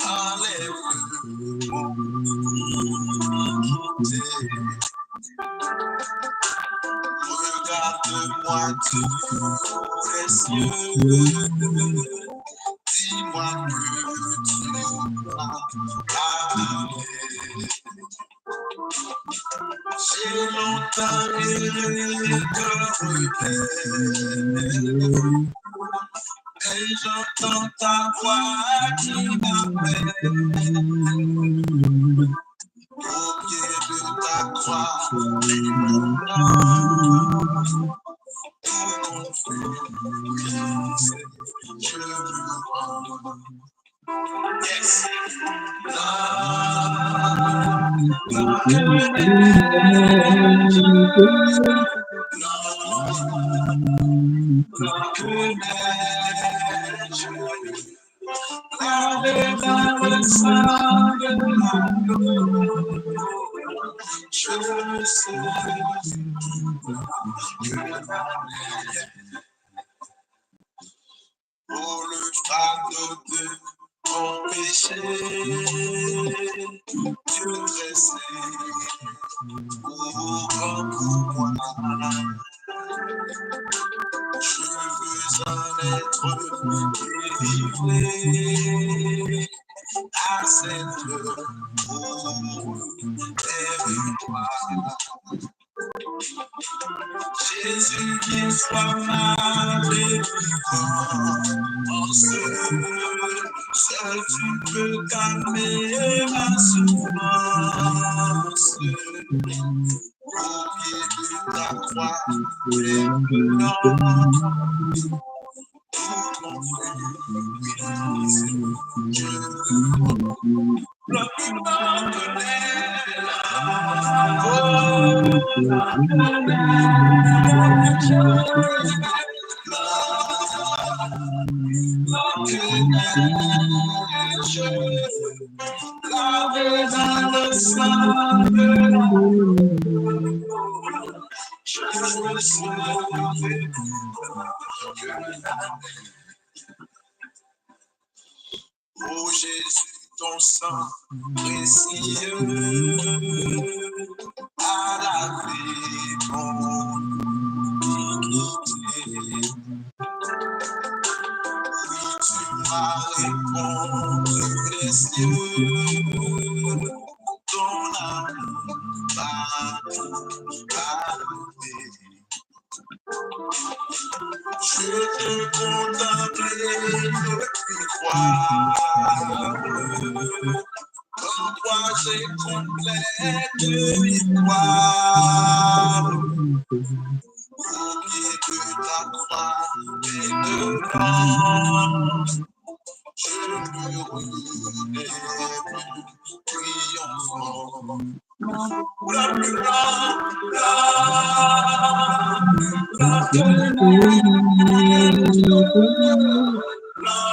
Enlève mon iniquité. Regarde-moi tous les cieux. Dis-moi que tu m'as lavé. J'ai longtemps erré, cœur rebelle. Et j'entends ta voix qui m'appelle. Au pied de ta croix, maintenant, tout mon fils, je me rends. Yes. Blanc, blanc que neige, blanc, blanc que neige, lavé dans le sang de l'agneau, je serai que la neige. Oh, le fardeau de mon péché, Dieu dressé, oh, grand pour moi. Je veux en être délivré à cette heure pour Jésus, viens, sois ma délivrance. Seul tu peux calmer ma souffrance. Au pied de ta croix, maintenant, tout mon fils, je blanc que neige, oh, blanc que neige, blanc que neige, lavé dans le sang de l'agneau, je serai blanc que la neige. Oh Jésus, ton sang précieux a lavé mon iniquité. Oui, tu m'as répondu des cieux, ton amour m'a calmé. Je te contempler, je puis croire. En toi j'ai complète victoire. Au pied de ta croix maintenant, je me relève triomphant. Blanc, blanc, blanc, blanc que neige, blanc,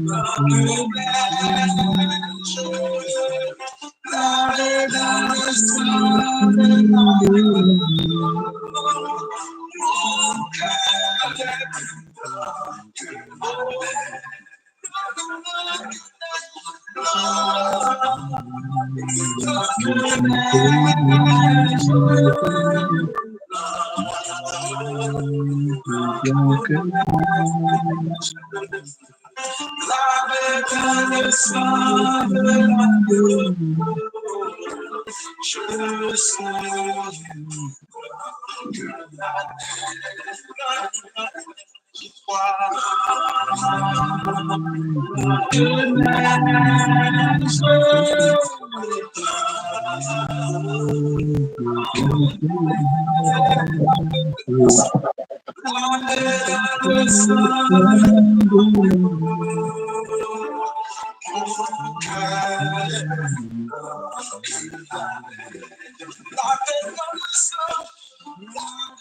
blanc que neige, lavé dans le sang de l'agneau, mon cœur est plus blanc que la neige. Blanc, blanc que neige, blanc que neige, lavé dans le sang de l'agneau, je serai que la neige. Que neige, lavé dans le sang de l'agneau, mon cœur est blanc que la neige. Lavé dans le sang,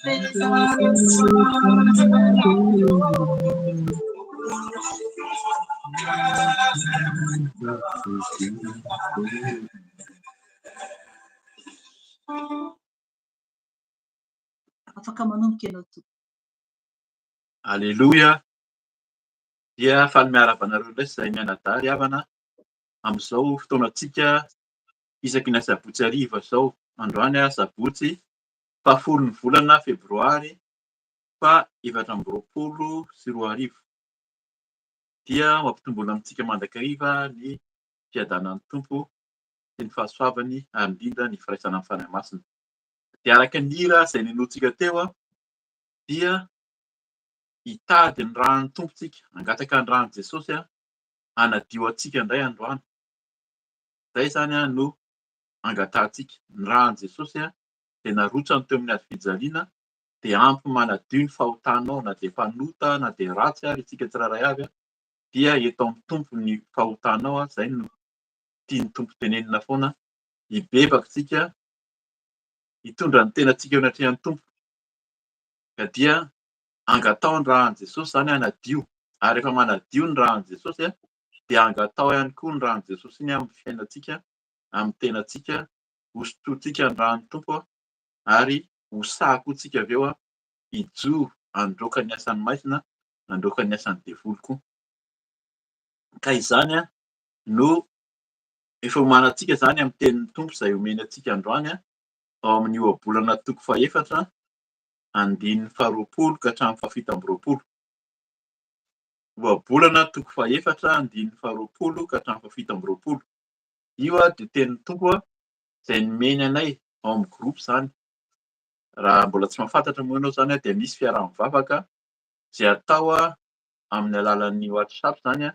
lavé dans le sang de l'agneau, mon cœur est blanc que la neige. Afaka manomboka ianao tompoko. Alléluia. Dia faly miarahaba anareo indray izay mianadahy ry havana amin'izao fotoanantsika isaky ny asabotsy hariva izao. Androany sabotsy fahafolon'ny volana febroary faha 2024. Dia mampitomboina amintsika mandrakariva ny fiadanan'ny Tompo sy ny fahasoavany ary indrindra ny firaisana amin'ny Fanahy Masina. Dia araka ny hira izay ninoantsika teo dia hitady ny ran'ny Tompo tsika, hangataka ny ran'i Jesosy hanadio antsika indray androany. Izay izany no angatahantsika. Ny ran'i Jesosy dia narotsany teo amin'ny hazo fijaliana dia ampy manadio ny fahotanao na dia mpanota na dia ratsy ary isika tsirairay avy dia eto amin'ny Tompo ny fahotanao, izay no tian'ny Tompo tenenina foana, hibebaka isika, hitondra ny tenantsika eo anatrehan'ny Tompo. Ka dia angataho ny ràn'i Jesosy izany hanadio, ary rehefa manadio ny ràn'i Jesosy dia angataho ihany koa ny ràn'i Jesosy iny amin'ny fiainantsika, amin'ny tenantsika, hosotrointsika ny ràn'ny Tompo ary ho sahy koa tsika avy eo hijoro handroaka ny asan'ny maizina, handroaka ny asan'ny devoly koa. Ka izany no efa omanantsika izany amin'ny tenin'ny Tompo izay omeny antsika androany ao amin'ny ohabolana toko fahefatra andininy faharoapolo ka hatramin'ny fahafito amby roapolo. Ohabolana toko fahefatra andininy faharoapolo ka hatramin'ny fahafito amby roapolo. Io dia tenin'ny Tompo izay nomeny anay ao amin'ny groupe izany. Raha mbola tsy mahafantatra moa ianao izany dia misy fiaraha-mivavaka izay atao amin'ny alalan'ny WhatsApp izany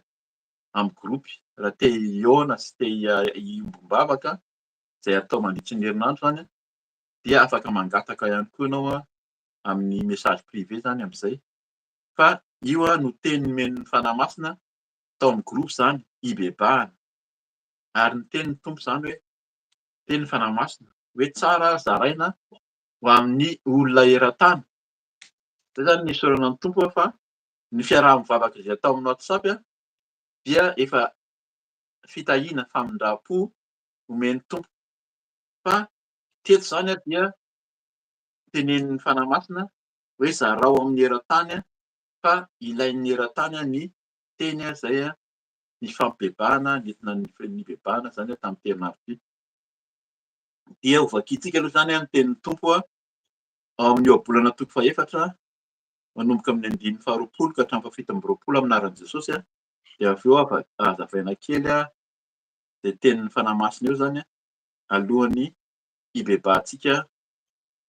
amin'ny groupe. Raha te hihaona sy te hiombom-bavaka izay atao mandritry ny herinandro izany dia afaka mangataka ihany koa ianao amin'ny message privé izany amin'izay. Fa io no teny nomen'ny Fanahy Masina tao amin'ny groupe izany, hibebahana. Ary ny tenin'ny Tompo izany hoe, tenin'ny Fanahy Masina, hoe tsara zaraina ho amin'ny olona eran-tany. Izay izany ny isaorana ny Tompo fa ny fiaraha-mivavaka izay atao amin'ny WhatsApp dia efa fitahiana, famindram-po omen'ny Tompo. Fa teto izany dia tenenin'ny Fanahy Masina hoe zarao amin'ny eran-tany fa ilain'ny eran-tany ny teny izay ny fampibebahana nentina nibebahana izany tamin'ity herinandro ity. Dia ho vakintsika aloha izany ny tenin'ny Tompo ao amin'ny ohabolana toko fahefatra manomboka amin'ny andininy faharoapolo ka hatramin'ny fahafito amby roapolo amin'ny anaran'i Jesosy. Dia avy eo hazavaina kely izay tenin'ny Fanahy Masina eo izany alohan'ny hibebahantsika,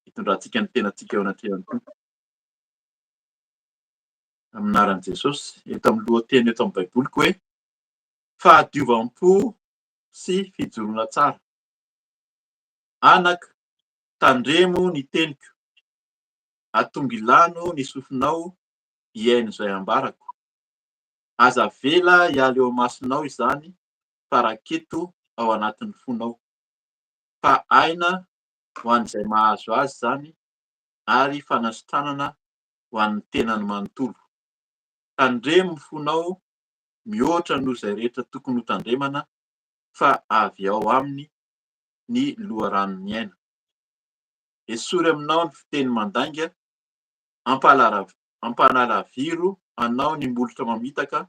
hitondrantsika ny tenantsika eo anatrehan'ny Tompo. Amin'ny anaran'i Jesosy, eto amin'ny lohateny eto amin'ny Baiboliko hoe fahadiovam-po sy fijoroana tsara. Anaka, tandremo ny teniko, atongilano ny sofinao hihaino izay ambarako. Aza avela hiala eo imasonao izany fa raketo ao anatin'ny fonao. Fa aina ho an'izay mahazo azy izany ary fanasitranana ho an'ny tenany manontolo. Tandremo ny fonao mihoatra noho izay rehetra tokony hotandremana fa avy ao aminy ny loharanon'ny aina. Esory aminao ny fiteny mandainga, ampanalaviro anao ny molotra mamitaka,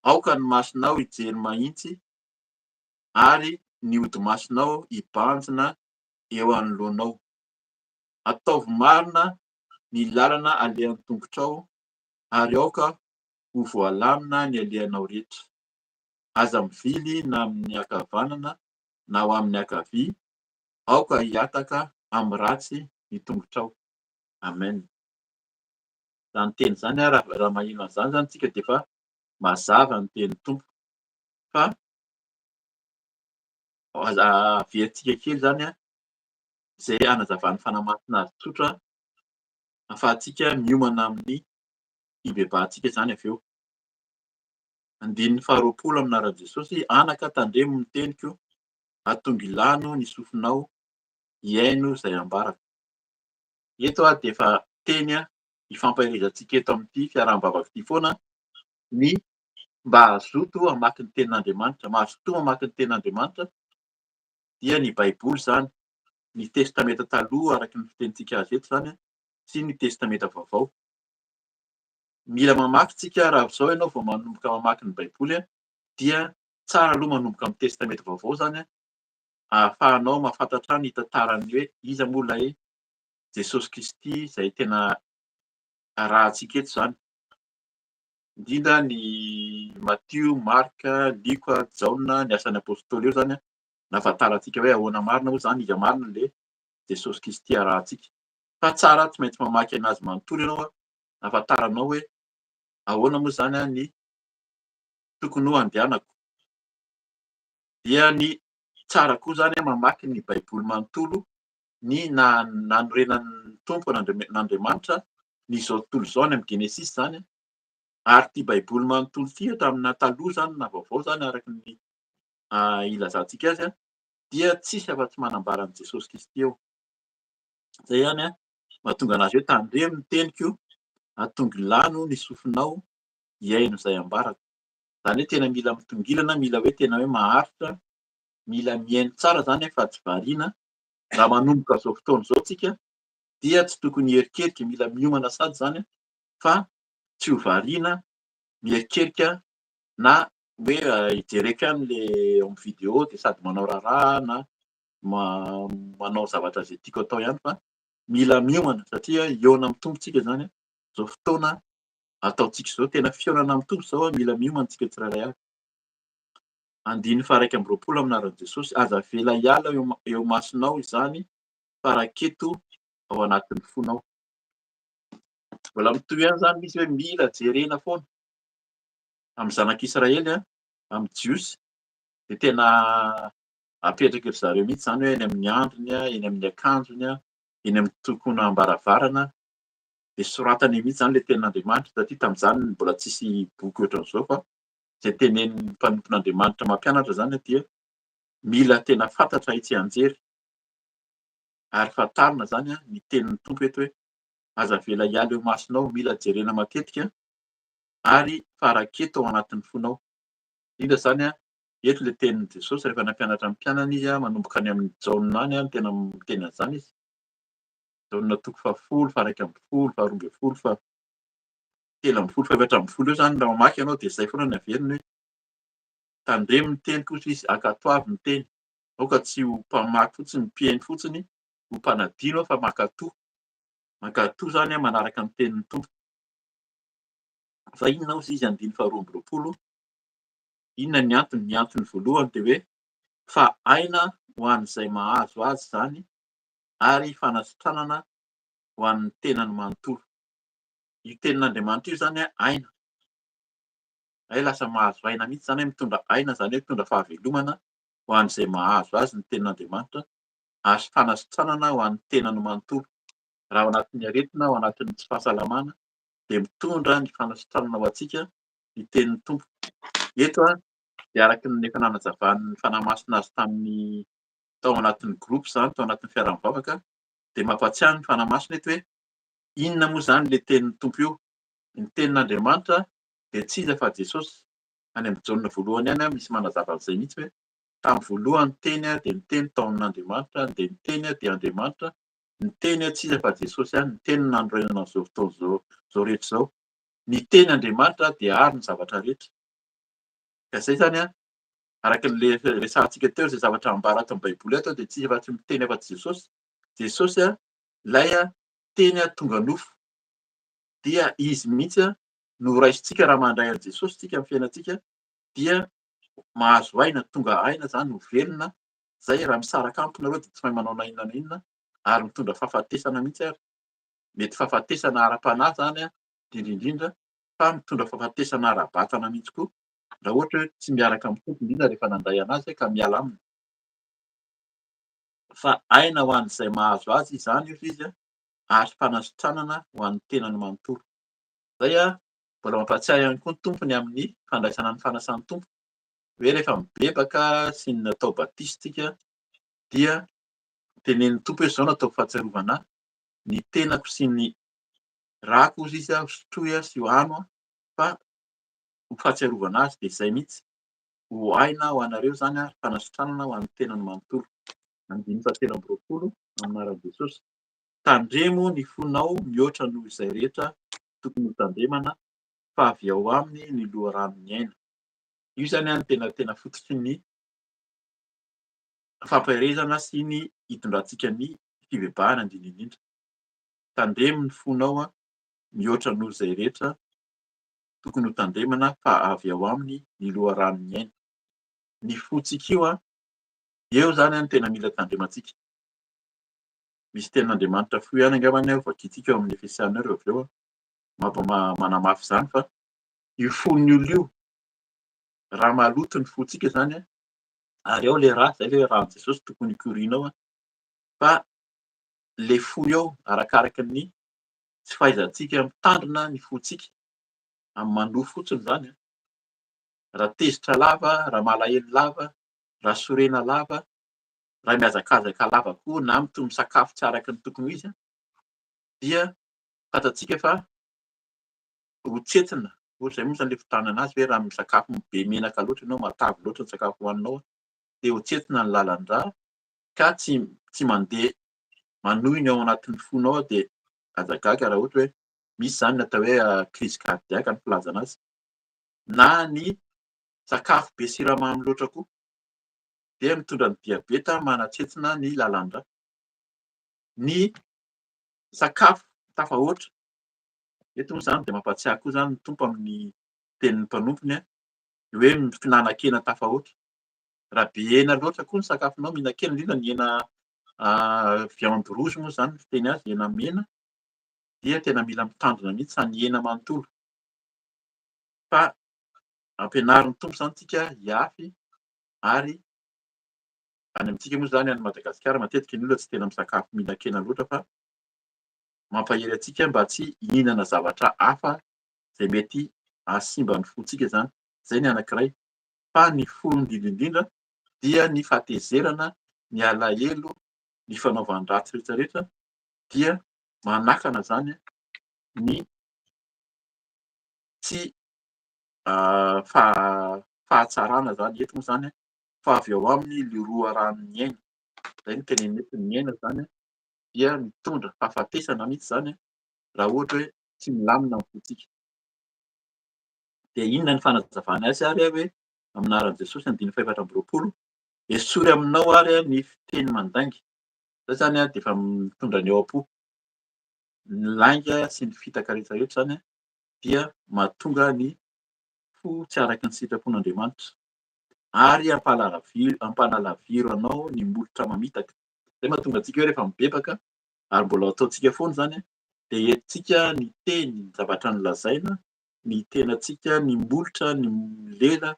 aoka ny masonao hijery mahitsy ary ny hodi-masonao hibanjina eo anoloanao. Ataovy marina ny lalana alehan'ny tongotrao ary aoka ho voalamina ny alehanao rehetra. Aza mivily na amin'ny ankavanana na ho amin'ny ankavia, aoka hihataka amin'ny ratsy ny tongotrao. Amen. Izany teny izany, raha maheno an'izany izany isika dia efa mazava ny tenin'ny Tompo. Fa averintsika kely izany izay hanazavan'ny Fanahy Masina azy tsotra ahafahantsika miomana amin'ny hibebahantsika izany avy eo. Andininy faharoapolo amin'ny anaran'i Jesosy, Anaka, tandremo ny teniko, atongilano ny sofinao hihaino izay ambarako. Eto aho dia efa teny ifampaherezantsika eto amin'ity fiaraha-mivavaka ity foana ny mba hazoto hamaky ny tenin'Andriamanitra. Mazotoa mamaky ny tenin'Andriamanitra dia ny Baiboly izany, ny Testamenta Taloha araka ny fitenintsika azy eto izany sy ny Testamenta Vaovao. Mila mamaky tsika, raha izao ianao vao manomboka mamaky ny Baiboly dia tsara aloha manomboka amin'ny Testamenta Vaovao izany ahafahanao mahafantatra ny tantaran'ny hoe iza moa ilay Jesosy Kristy izay tena arahantsika eto izany. Indrindra ny Matio, Marka, Lioka, Jaona, ny asan'ny Apôstôly eo izany nahafantarantsika hoe ahoana marina moa izany, iza marina ilay Jesosy Kristy arahantsika. Fa tsara tsy maintsy mamaky anazy manontolo ianao ahafantaranao hoe ahoana moa izany ny tokony ho andehanako. Dia ny tsara koa izany mamaky ny Baiboly manontolo, ny nanorenan'ny Tompo an'Andriamanitra ny izao tontolo izao any amin'ny Genesisy izany. Ary ity Baiboly manontolo ity hatramin'ny taloha izany na vaovao izany araka ny ilazantsika azy dia tsisy afa-tsy manambara an'i Jesosy Kristy eo. Izay ihany mahatonga anazy hoe tandremo ny teniko, atongilano ny sofinao hihaino izay ambarako. Izany hoe tena mila mitongilana, mila hoe tena hoe maharitra, mila mihaino tsara izany fa tsy variana. Raha manomboka izao fotoana izao tsika dia tsy tokony hierikerika, mila miomana sady izany fa tsy ho variana mierikerika na hoe hijereko ihany le amin'ny vidéo dia sady manao raharaha na manao zavatra izay tiako atao ihany fa mila miomana satria hihaona amin'ny Tompo tsika izany izao fotoana ataontsika izao, tena fihaonana amin'ny Tompo izao, mila miomana tsika tsirairay avy. Andininy faha-21 amin'ny anaran'i Jesosy, aza avela hiala eo imasonao izany fa raketo ao anatin'ny fonao. Mbola mitohy ihany izany misy hoe mila jerena foana amin'ny zanak'Israely, amin'ny Jiosy, dia tena apetraky ry zareo mihitsy izany hoe eny amin'ny andriny, eny amin'ny akanjony, eny amin'ny tokonam-baravarana, dia soratany mihitsy izany ilay tenin'Andriamanitra, satria tamin'izany mbola tsisy boky ohatran'izao fa izay tenenin'ny mpanompon'Andriamanitra mampianatra izany dia mila tena fantatra hay tsianjery ary fantarina izany ny tenin'ny Tompo eto hoe aza avela hiala eo imasonao, mila jerena matetika ary faraketo ao anatin'ny fonao. Indrindra izany eto ilay tenin'i Jesosy rehefa nampianatra ny mpianany izy, manomboka any amin'ny Jaona any no tena miteny an'izany izy. Jaona toko fahafolo, faha-11, faha-12, faha-13, faha-14 eo izany raha mamaky ianao dia izay foana ny averiny hoe tandremo ny teny kosa izy, ankatoavy ny teny. Aoka tsy ho mpamaky fotsiny, mpihaino fotsiny, ho mpanadino fa mankatò. Mankatò izany manaraka ny tenin'ny Tompo. Fa inona hozy izy andininy faha-22? Inona ny antony? Ny antony voalohany dia hoe fa aina ho an'izay mahazo azy izany ary fanasitranana ho an'ny tenany manontolo. Io tenin'Andriamanitra io izany aina. Hay lasa mahazo aina mihitsy izany hoe mitondra aina, izany hoe mitondra fahavelomana ho an'izay mahazo azy ny tenin'Andriamanitra ary fanasitranana ho an'ny tenany manontolo. Raha ao anatin'ny aretina, ao anatin'ny tsy fahasalamana dia mitondra ny fanasitranana ho antsika ny tenin'ny Tompo. Eto dia araka ny efa nanazavan'ny Fanahy Masina azy tamin'ny tao anatin'ny groupe izany, tao anatin'ny fiaraha-mivavaka, dia mampahatsiahy ny Fanahy Masina eto hoe inona moa izany ilay tenin'ny Tompo io? Ny tenin'Andriamanitra dia tsy iza fa Jesosy. Any amin'ny Jaona voalohany any misy manazava an'izay mihitsy hoe tamin'ny voalohany ny teny dia ny teny tao amin'Andriamanitra, dia ny teny dia Andriamanitra, ny teny tsy iza fa Jesosy ihany, ny teny no nanorenana an'izao fotoana izao, izao rehetra izao. Ny teny Andriamanitra dia ary ny zavatra rehetra. Ka izay izany an, araka ny resahantsika teo, izay zavatra ambara ato amin'ny Baiboly ato dia tsy afa-tsy miteny afa-tsy Jesosy. Jesosy ilay teny tonga nofo. Dia izy mihitsy no raisintsika raha mandray an'i Jesosy tsika amin'ny fiainantsika dia mahazo aina, tonga aina izany, ho velona. Izay raha misaraka amiko nareo dia tsy mahay manao na inona na inona ary mitondra fahafatesana mihitsy ary. Mety fahafatesana ara-panahy izany indrindra indrindra fa mitondra fahafatesana ara-batana mihitsy koa raha ohatra hoe tsy miaraka amin'ny Tompo, indrindra rehefa nandray an'azy ka miala aminy. Fa aina ho an'izay mahazo azy izany hoy izy ary fanasitranana ho an'ny tenany manontolo. Izay mbola mampahatsiahy ihany koa ny Tompo ny amin'ny fandraisana ny fanasan'ny Tompo, hoe rehefa mibebaka sy ny natao batisa isika dia tenenin'ny Tompo hoe izao no ataoko fahatsiarovana ahy, ny tenako sy ny rako hozy izy, sotroy sy hano fa ho fahatsiarovana azy dia izay mihitsy ho aina ho anareo izany ary fanasitranana ho an'ny tenany manontolo. Andininy fahatelo amby roapolo amin'ny anaran'i Jesosy. Tandremo ny fonao mihoatra noho izay rehetra tokony hotandremana. Fa avy ao aminy ny loharanon'ny aina. Io izany no tena tena fototry ny fampaherezana sy ny hitondrantsika ny fibebahana indrindra indrindra. Tandremo ny fonao mihoatra noho izay rehetra tokony ho tandremana fa avy ao aminy ny loharanon'ny aina. Ny fontsika io, eo izany no tena mila tandremantsika. Misy tenin'Andriamanitra fohy ihany angamba ny vakintsika ao amin'ny Efesiana eo rehefa avy eo manamafy izany fa io fon'ny olona io, raha maloto ny fontsika izany, ary ao ilay rà, izay ilay ràn'i Jesosy tokony hikoriana ao, fa ilay fo eo arakaraka ny tsy fahaizantsika mitandrina ny fontsika amin'ny manoa fotsiny izany, raha tezitra lava, raha malahelo lava, raha sorena lava, raha mihazakazaka lava koa na misakafo tsy araka ny tokony ho izy dia fantatsika fa ho tsentsina, ohatra izay moa izany ilay fitanana azy hoe raha misakafo be menaka loatra ianao, matavy loatra ny sakafo hohaninao dia ho tsentsina ny lalan-drà ka tsy tsy mandeha manohy ny ao anatin'ny fonao dia aza gaga raha ohatra hoe misy izany ny atao hoe crise cardiaque ny filazana azy na ny sakafo be siramamy loatra koa dia mitondra ny diabeta manatsentsina ny lalan-drà. Ny sakafo tafahoatra, eto moa izany dia mampahatsiahy koa izany ny Tompo amin'ny tenin'ny mpanompony ny hoe ny fihinanan-kena tafahoatra. Raha be hena loatra koa ny sakafonao, mihinan-kena, indrindra ny hena viande rouge moa izany ny fiteny azy, hena mena, dia tena mila mitandrina mihitsy ny hena manontolo. Fa ampianarin'ny Tompo izany tsika hiafy ary any amintsika moa izany any Madagasikara matetika ny olona tsy tena misakafo mihinan-kena loatra fa mampahery antsika mba tsy hihinana zavatra hafa izay mety hahasimba ny fontsika izany. Izay ny anankiray. Fa ny fo indrindra indrindra dia ny fahatezerana, ny alahelo, ny fanaovan-dratsy rehetra rehetra dia manakana izany ny tsy fahatsarana izany. Eto moa izany fa avy ao aminy ny loharanon'ny aina. Izay no tenenina eto, ny aina izany dia mitondra fahafatesana mihitsy izany raha ohatra hoe tsy milamina ny fontsika. Dia inona ny fanazavana azy ary hoe amin'ny anaran'i Jesosy andininy fahefatra amby 20, esory aminao ary ny fiteny mandainga. Izay izany dia efa mitondra ny ao am-po. Ny lainga sy ny fitaka rehetra rehetra izany dia mahatonga ny fo tsy araka ny sitrapon'Andriamanitra ary ampanalaviro anao ny molotra mamitaka. Izay mahatonga antsika hoe rehefa mibebaka ary mbola ataontsika foana izany dia entintsika ny teny, ny zavatra nolazaina, ny tenantsika, ny molotra, ny lela,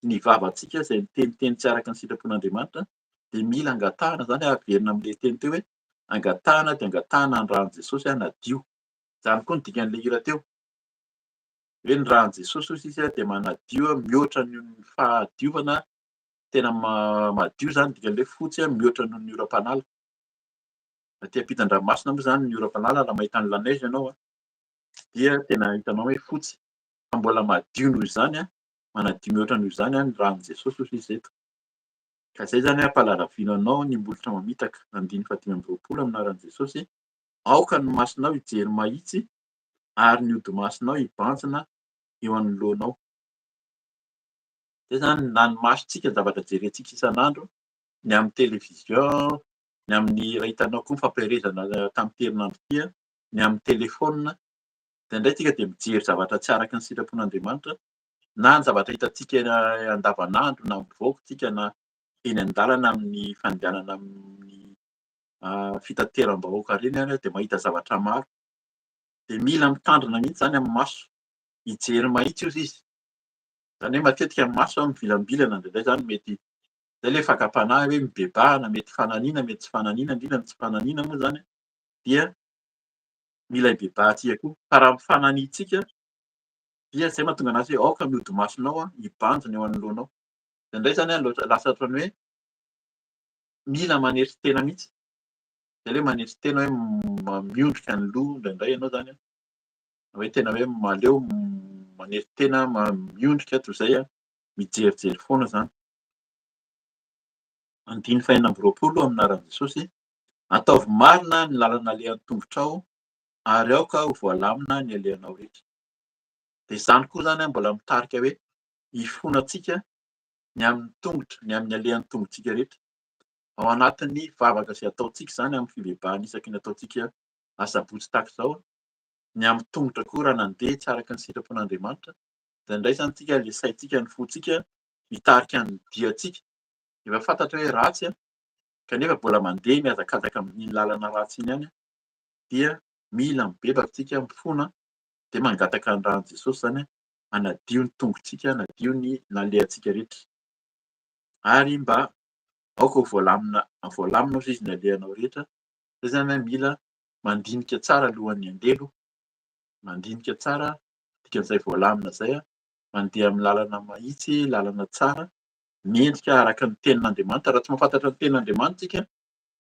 ny vavantsika izay miteniteny tsy araka ny sitrapon'Andriamanitra dia mila angatahana izany, averina amin'ilay teny teo hoe angatahana dia angatahana ny ran'i Jesosy hanadio. Izany koa ny dikan'ilay hira teo. Hoe ny ran'i Jesosy hoy izy dia manadio mihoatra noho ny fahadiovana, tena madio izany dikan'ilay hoe fotsy mihoatra noho ny oram-panala. Aty ampitan-dranomasina moa izany ny oram-panala raha mahita ny la neige ianao dia tena hitanao hoe fotsy. Fa mbola madio noho izany, manadio mihoatra noho izany ny ran'i Jesosy hoy izy eto. Ka izay izany ampalalaviana anao ny molotra mamitaka, andininy faha-25 amin'ny anaran'i Jesosy. Aoka ny masonao hijery mahitsy ary ny hodi-masonao hibanjina eo anoloanao. Izay izany na ny masontsika, ny zavatra jerentsika isan'andro, ny amin'ny télévision, ny amin'ny raha hitanao koa ny fampielezana tamin'ity herinandro ity, ny amin'ny telefaonina. Indraindray isika dia mijery zavatra tsy araka ny sitrapon'Andriamanitra, na ny zavatra hitantsika andavanandro na mivoaka isika na eny an-dalana amin'ny fandehanana amin'ny fitateram-bahoaka ireny ary dia mahita zavatra maro. Dia mila mitandrina mihitsy izany amin'ny maso. Hijery mahitsy hozy izy. Izany hoe matetika ny maso mivilambilana indraindray izany mety izay ilay fakam-panahy hoe mibebahana, mety fananiana, mety tsy fananiana, indrindra ny tsy fananiana moa izany dia mila hibebahantsika koa. Fa raha mifananiantsika dia izay mahatonga anazy hoe aoka ny hodi-masonao hibanjina eo anoloanao. Indraindray izany lasa ohatran'ny hoe mila manetry tena mihitsy. Izay ilay manetry tena hoe miondrika ny loha indraindray ianao izany an, hoe tena hoe aleo manetry tena miondrika toy izay mijerijery foana izany. Andininy faha-26 amin'ny anaran'i Jesosy, Ataovy marina ny lalana alehan'ny tongotrao ary aoka ho voalamina ny alehanao rehetra. Dia izany koa izany mbola mitarika hoe hifonantsika ny amin'ny tongotra, ny amin'ny alehan'ny tongotsika rehetra. Ao anatin'ny vavaka izay ataontsika izany amin'ny fibebahana isaky ny ataontsika asabotsy tahaka izao, ny amin'ny tongotra koa raha nandeha tsy araka ny sitrapon'Andriamanitra, dia indray izany tsika ilay saintsika, ny fontsika mitarika ny diantsika. Efa fantatra hoe ratsy kanefa mbola mandeha mihazakazaka amin'iny lalana ratsy iny ihany dia mila mibebaka tsika, mifona dia mangataka ny ran'i Jesosy izany hanadio ny tongotsika, hanadio ny nalehantsika rehetra. Ary mba aoka ho voalamina, voalamina hozy izy ny alehanao rehetra. Izay izany hoe mila mandinika tsara alohan'ny handeha aloha. Mandinika tsara, dikan'izay voalamina izay, mandeha amin'ny lalana mahitsy, lalana tsara, mendrika araka ny tenin'Andriamanitra. Raha tsy mahafantatra ny tenin'Andriamanitra isika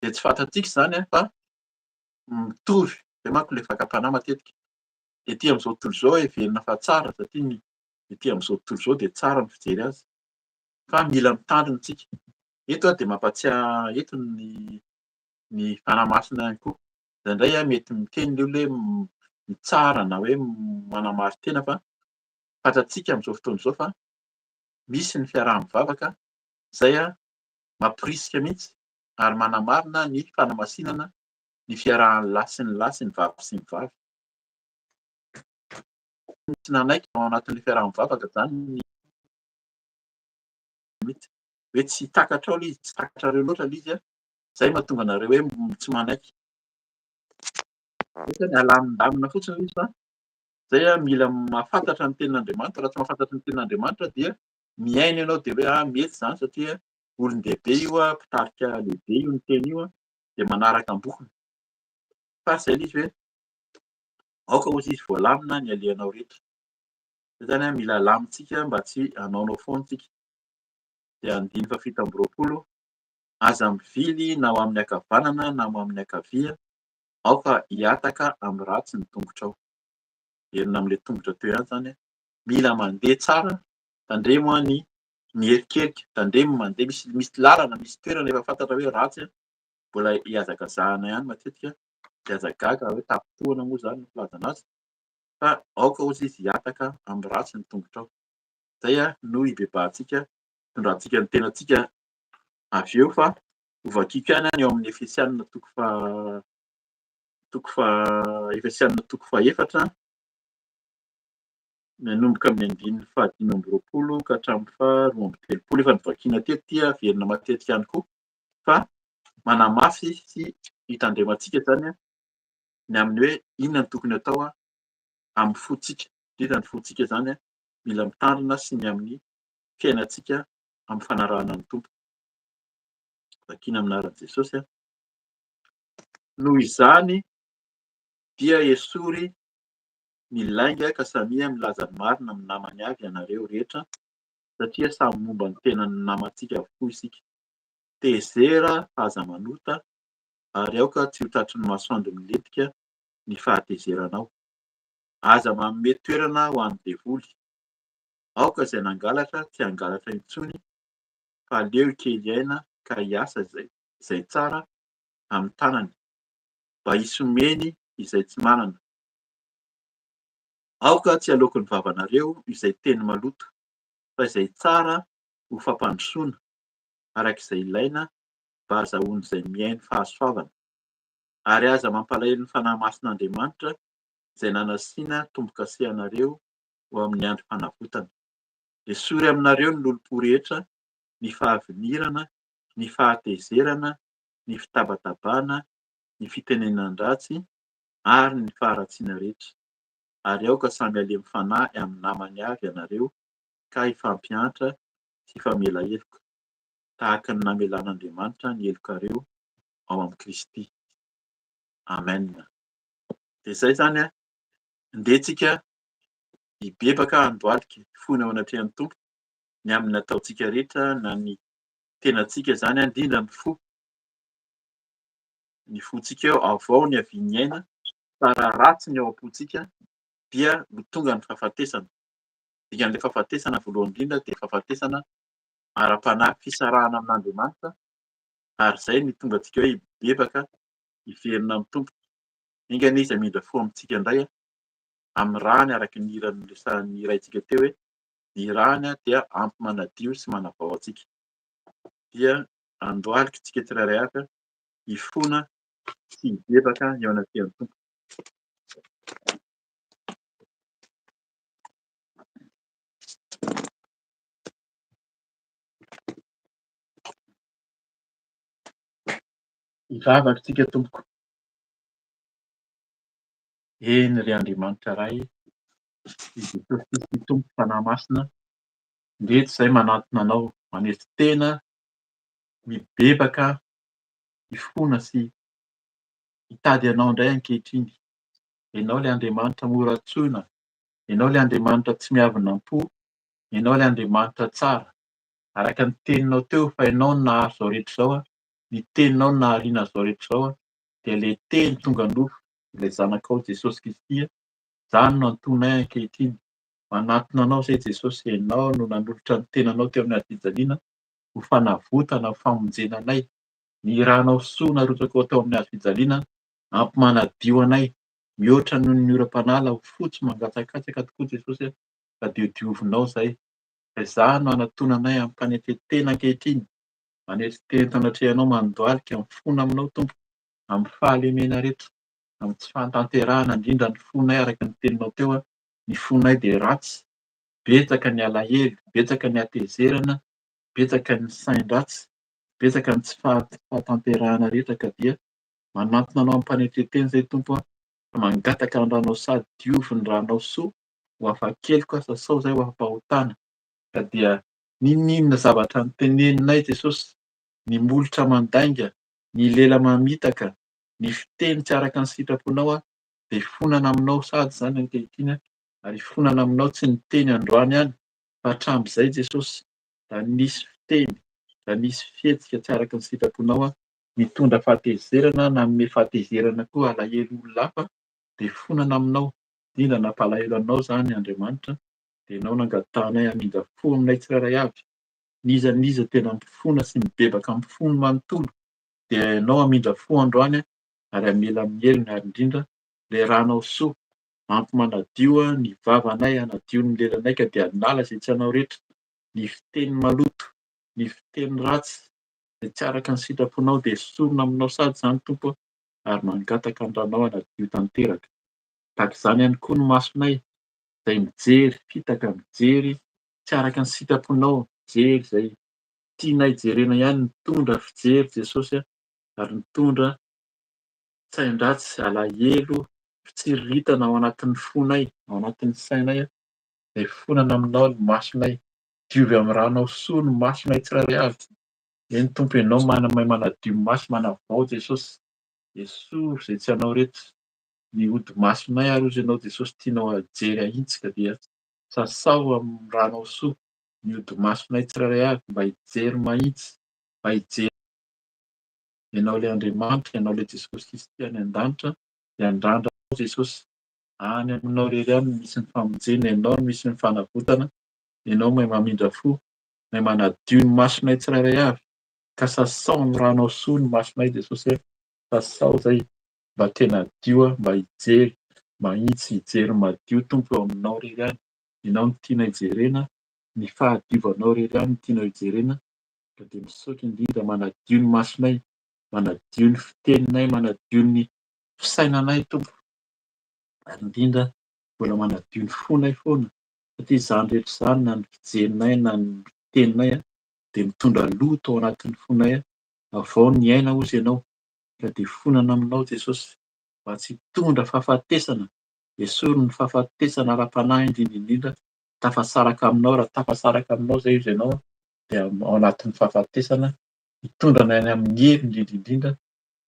dia tsy fantatsika izany fa mitovy, izay manko ilay fakam-panahy matetika. Ety amin'izao tontolo izao heverina fa tsara satria ny ety amin'izao tontolo izao dia tsara ny fijery azy fa mila mitandrina isika. Eto aho dia mampatsiahy eto ny ny Fanahy Masina ihany koa. Indraindray aho mety miteny ny olona hoe mitsara na hoe manamari-tena fa fantatsika amin'izao fotoana izao fa misy ny fiaraha-mivavaka izay mamporisika mihitsy ary manamarina ny fanamasinana ny fiarahan'ny lahy sy ny lahy sy ny vavy sy ny vavy. Tsy nanaiky ao anatin'ilay fiaraha-mivavaka izany ny mihitsy hoe tsy takatrao ilay izy, tsy takatrareo loatra ilay izy, izay mahatonga anareo hoe tsy manaiky. Ohatra ny alamindamina fotsiny ilay izy fa izay mila mahafantatra ny tenin'Andriamanitra. Raha tsy mahafantatra ny tenin'Andriamanitra dia mihaino ianao dia hoe ah mety izany satria olon-dehibe io, mpitarika lehibe io niteny io dia manaraka am-bokony. Fa izay ilay izy hoe aoka hozy izy voalamina ny alehanao rehetra. Izay izany mila alamintsika mba tsy hanaonao foana isika. Dia andininy fahafito amby roapolo, aza mivily na ho amin'ny ankavanana na ho amin'ny ankavia, aoka hihataka amin'ny ratsy ny tongotrao. Miverina amin'ilay tongotra teo ihany izany, mila mandeha tsara, tandremo ny miherikerika, tandremo mandeha, misy misy lalana, misy toerana efa fantatra hoe ratsy, mbola hihazakazahana ihany matetika, dia aza gaga hoe tafintohina moa izany no filazana azy, fa aoka hozy izy hihataka amin'ny ratsy ny tongotrao. Izay no hibebahantsika, hitondrantsika ny tenantsika avy eo fa hovakiko ihany ny ao amin'ny Efesianina toko faha toko faha Efesianina toko fahaefatra nanomboka amin'ny andininy fahadimy amby roapolo ka hatramin'ny faharoa amby telopolo. Efa novakiana teto ity, averina matetika ihany koa fa manamafy sy hitandremantsika izany ny amin'ny hoe inona no tokony atao amin'ny fontsika, indrindra ny fontsika izany mila mitandrina sy ny amin'ny fiainantsika amin'ny fanarahana ny Tompo. Vakiana amin'ny anaran'i Jesosy. Noho izany dia esory ny lainga ka samia milaza ny marina amin'ny namany avy ianareo rehetra satria samy momba ny tenan'ny namantsika avokoa isika. Tezera fa aza manota ary aoka tsy ho tratry ny masoandro milentika ny fahatezeranao. Aza manome toerana ho an'ny devoly. Aoka izay nangalatra tsy hangalatra intsony fa aleo hikely aina ka hiasa izay tsara amin'ny tanany mba hisy homeny izay tsy manana. Aoka tsy haloaky ny vavanareo izay teny maloto fa izay tsara ho fampandrosoana araka izay ilaina mba hahazahoan'izay mihaino fahasoavana. Ary aza mampalahelo ny Fanahy Masin'Andriamanitra izay nanasiana tombo-kase anareo ho amin'ny andro fanavotana. Esory aminareo ny lolompo rehetra, ny fahavinirana, ny fahatezerana, ny fitabatabana, ny fitenenan-dratsy ary ny faharatsiana rehetra. Ary aoka samy halemy fanahy amin'ny namany avy ianareo ka hifampiantra sy hifamela heloka, tahaka ny namelan'Andriamanitra ny helokareo ao amin'i Kristy. Amen. Dia izay izany an, ndeha tsika hibebaka handohalika hifona eo anatrehan'ny Tompo ny amin'ny nataontsika rehetra na ny tenantsika izany an, indrindra ny fo, ny fontsika eo avao ny havian'ny aina fa raha ratsy ny ao am-pontsika dia ho tonga ny fahafatesana. Dikan'ilay fahafatesana voalohany indrindra dia fahafatesana ara-panahy, fisarahana amin'Andriamanitra ary izay no tonga antsika hoe hibebaka hiverina amin'ny Tompo. Enga anie izy hamindra fo amintsika indray. Amin'ny rany araka ny hira noresahan'ny hiraintsika teo hoe ny rany dia ampy manadio sy manavao antsika. Dia andohalika isika tsirairay avy hifona sy hibebaka eo anatrehan'ny Tompo. Hivavaka isika tompoko. Eny ry Andriamanitra Ray, i Jesosy Kristy Tompo Fanahy Masina, ndreto izay manantona Anao, manetry tena, mibebaka, hifona sy hitady Anao indray ankehitriny. Ianao ilay Andriamanitra mora antsoina, Ianao ilay Andriamanitra tsy miavona am-po, Ianao ilay Andriamanitra tsara. Araka ny teninao teo fa Ianao no nahary izao rehetra izao, ny teninao no nahariana izao rehetra izao, dia ilay teny tonga nofo, ilay Zanakao Jesosy Kristy, izany no antonay ankehitriny. Manatona Anao izay Jesosy, Ianao no nanolotra ny tenanao teo amin'ny hazofijaliana ho fanavotana, ho famonjena anay. Ny rànao soa narotsakao tao amin'ny hazofijaliana ampy manadio anay, mihoatra noho ny oram-panala ho fotsy mangatsakatsaka tokoa Jesosy a, ka dia diovinao izay. Ka izaho no anatonanay amim-panetren-tena ankehitriny, manetry tena eto anatrehanao mandohalika mifona aminao Tompo, amin'ny fahalemena rehetra, amin'ny tsy fahatanterahana indrindra ny fonay araka ny teninao teo a, ny fonay dia ratsy, betsaka ny alahelo, betsaka ny hatezerana, betsaka ny sain-dratsy, betsaka ny tsy fahatanterahana rehetra ka dia manantona anao amim-panetren-tena izay Tompo a, fa mangataka ny ranao sady diovy ny ranao soa ho afa-keloka sasao izay ho afa-pahotana ka dia n'inon'inona zavatra noteneninay Jesosy, ny molotra mandainga, ny lela mamitaka, ny fiteny tsy araka ny sitraponao aho dia hifonana aminao sady izany ankehitriny aho ary hifonana aminao tsy ny teny androany ihany fa hatramin'izay Jesosy raha nisy fiteny, raha nisy fihetsika tsy araka ny sitraponao aho nitondra fahatezerana nanome fahatezerana koa alahelo olona hafa dia hifonana aminao, indrindra nampalahelo anao izany Andriamanitra dia ianao nangatahanay hamindra fo aminay tsirairay avy, n'iza n'iza tena mifona sy mibebaka amin'ny fony manontolo dia ianao hamindra fo androany ary hamela amin'ny heriny ary indrindra ilay rànao soa ampy manadio ny vavanay hanadio ny lelanay ka dia hanala izay tsy anao rehetra, ny fiteny maloto, ny fiteny ratsy, izay tsy araka ny sitraponao dia esorina aminao sady izany Tompo ary mangataka ny rànao hanadio tanteraka. Tahaka izany ihany koa ny masonay izay mijery fitaka, mijery tsy araka ny sitraponao, mijery izay tianay jerena ihany, mitondra fijery Jesosy ary mitondra sain-dratsy, alahelo, fitsiriritana ao anatin'ny fonay, ao anatin'ny sainay, izay fonana aminao ny masonay. Diovy amin'ny rànao soa ny masonay tsirairay avy. Eny Tompo, Ianao mahay manadio maso, manavao Jesosy. Esory izay tsy anao rehetra. Ny hodi-masonay ary hozy Ianao Jesosy tianao hajery ahintsy ka dia sasao amin'ny rànao soa ny hodi-masonay tsirairay avy mba hijery mahitsy, mba hijery Ianao ilay Andriamanitra, Ianao ilay Jesosy Kristy any an-danitra, dia andrandra Anao Jesosy. Any Aminao irery ihany no misy ny famonjena, Ianao no misy ny fanavotana, Ianao mahay mamindra fo, mahay manadio ny masonay tsirairay avy, ka sasao amin'ny rànao soa ny masonay Jesosy a, sasao izay mba tena hadio mba hijery mahitsy, hijery madio Tompo eo Aminao irery ihany, Ianao no tianay jerena, ny fahadiovanao irery ihany no tianao hijerena, ka dia misaotra indrindra manadio ny masonay, manadio ny fiteninay, manadio ny fisainanay Tompo, ary indrindra mbola manadio ny fonay foana, satria izany rehetra izany na ny fijerinay na ny fiteninay dia mitondra loto ao anatin'ny fonay, avao ny aina hozy Ianao, ka dia fonana aminao Jesosy mba tsy hitondra fahafatesana, esory ny fahafatesana ara-panahy indrindra indrindra, tafasaraka aminao, raha tafasaraka aminao izay izy ianao dia ao anatin'ny fahafatesana, hitondra anay any amin'ny hery indrindra indrindra,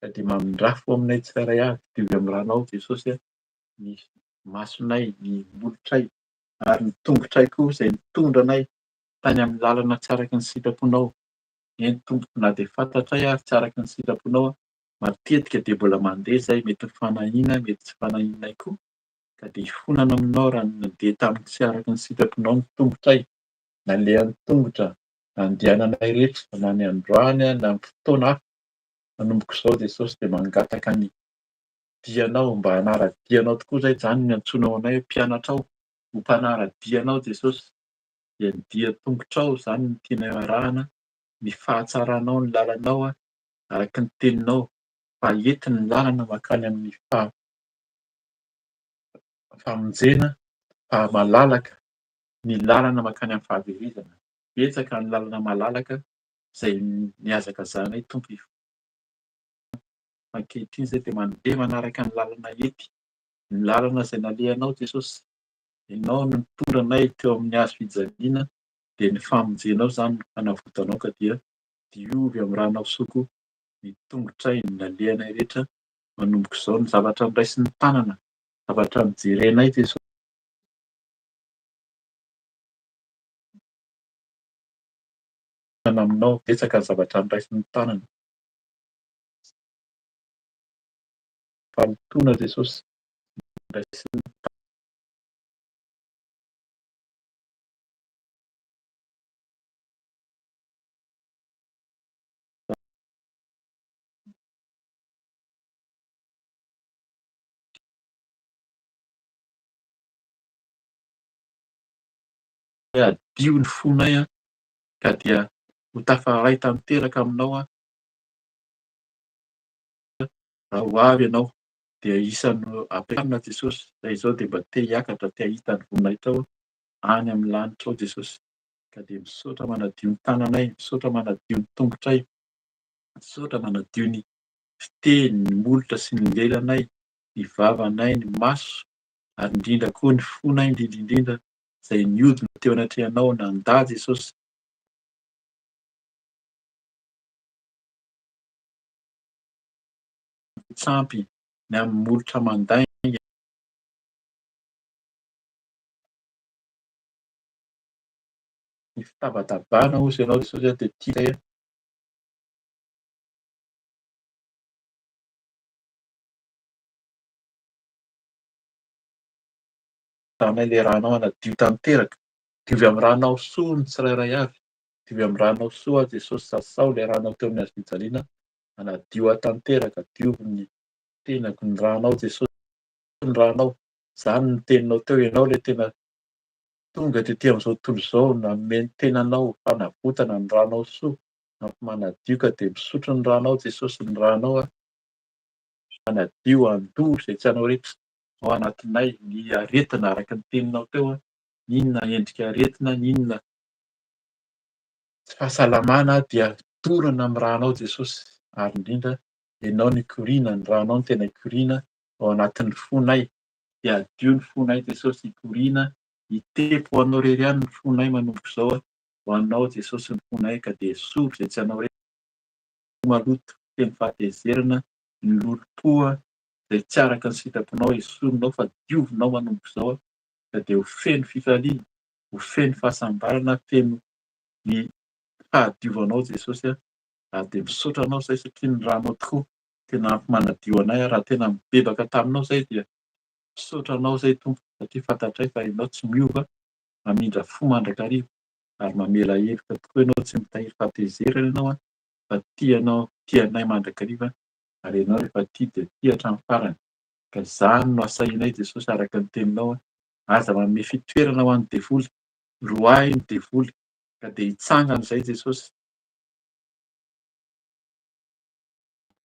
ka dia mamindrafo aminay tsirairay avy, diovy amin'ny ranao Jesosy a, ny masonay, ny molotray ary ny tongotray koa izay nitondra anay tany amin'ny lalana tsy araka ny sitraponao. Eny tompoko na dia fantatray ary tsy araka ny sitraponao aho, matetika dia mbola mandeha izay, mety ho fanahiana, mety tsy fanahianay koa, ka dia hifonana aminao raha nandeha tamin'ny tsy araka ny sitraponao ny tongotray, nalehan'ny tongotra nandehananay rehetra na ny androany na amin'ny fotoana hafa, manomboka izao Jesosy dia mangataka ny. dianao, mba hanara-dia anao tokoa izay, izany no niantsoanao anay hoe mpianatrao, ho mpanara-dia anao Jesosy, dia ny dian-tongotrao izany no tianay arahana, ny fahatsaranao, ny lalanao araka ny teninao, fa ety ny lalana mankany amin'ny famonjena, fa malalaka ny lalana mankany amin'ny fahaverezana. Betsaka ny lalana malalaka izay nihazakazahanay Tompo ankehitriny izay dia mandeha manaraka ny lalana ety, ny lalana izay nalehanao Jesosy. Ianao no nitondra anay teo amin'ny hazo fijaliana dia ny famonjenao izany no fanavotanao ka dia diovy amin'ny ranao soa koa ny tongotray, ny nalehanay rehetra manomboka izao, ny zavatra noraisin'ny tanana, zavatra nojerenay Jesosy. Aminao, betsaka ny zavatra noraisin'ny tanana. Fahalotoana Jesosy, noraisin'ny Hoe hadio ny fonay ka dia ho tafaray tanteraka aminao aho raha ho avy ianao dia isan'ny ampiakarina Jesosy raha izao dia mba te hiakatra te hahita ny voninahitrao any amin'ny lanitra ao Jesosy ka dia misaotra manadio ny tananay misaotra manadio ny tongotray misaotra manadio ny fiteny ny molotra sy ny lelanay ny vavanay ny maso ary indrindra koa ny fonay indrindra indrindra izay niodina teo anatrehanao nandà Jesosy tsampy ny amin'ny molotra mandainga. Ny fitabatabana hozy ianao Jesosy dia tia izay. Ranay ilay ranao hanadio tanteraka. Diovy amin'ny ranao soa ny tsirairay avy. Diovy amin'ny ranao soa aho Jesosy sasao ilay ranao teo amin'ny hazo fijaliana hanadio ahy tanteraka. Diovy ny tenako ny ranao Jesosy ny ranao. Izany ny teninao teo ianao ilay tena tonga tety amin'izao tontolo izao nanome ny tenanao ho fanavotana ny ranao soa mampimanadio ka dia misotro ny ranao Jesosy ny ranao aho manadio handoro izay tsy anao rehetra ao anatinay ny aretina araka ny teninao teo n'inona endrika aretina n'inona tsy fahasalamana dia torana amin'ny ranao Jesosy ary indrindra ianao no ikoriana ny ranao no tena ikoriana ao anatin'ny fonay dia hadio ny fonay Jesosy hikoriana hitepo ho anao irery ihany ny fonay manomboka izao ho anao Jesosy ny fonay ka dia esory izay tsy anao rehetra maloto feno fahatezerana ny lolompo izay tsy araka ny sitraponao esorinao fa diovinao manomboka izao ka dia ho feno fifaliana ho feno fahasambarana feno ny fahadiovanao Jesosy ary dia misaotra anao izay satria ny ranao tokoa tena ampy manadio anay raha tena mibebaka taminao izay dia misaotra anao izay Tompo satria fantatray fa ianao tsy miova mamindra fo mandrakariva ary mamela heloka tokoa ianao tsy mitahiry fahatezerana ianao fa tia anao tia anay mandrakariva ary ianao rehefa tia dia tia hatramin'ny farany ka izany no asahinay Jesosy araka ny teninao aza manome fitoerana ho an'ny devoly roahy ny devoly ka dia hitsangana izay Jesosy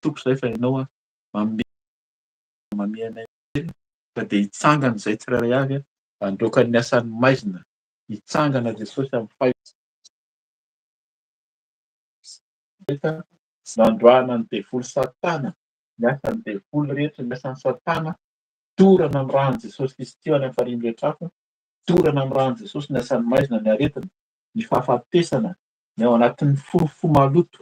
Tompo izay fa ianao manome manome anay hery ka dia hitsangana izay tsirairay avy handroaka ny asan'ny maizina hitsangana Jesosy amin'ny fahefana nandroahana ny devoly satana ny asan'ny devoly rehetra ny asan'ny satana dorana amin'ny ràn'i Jesosy Kristy any amin'ny farihy rehetra hafa dorana amin'ny ràn'i Jesosy ny asan'ny maizina ny aretina ny fahafatesana ny ao anatin'ny fo fo maloto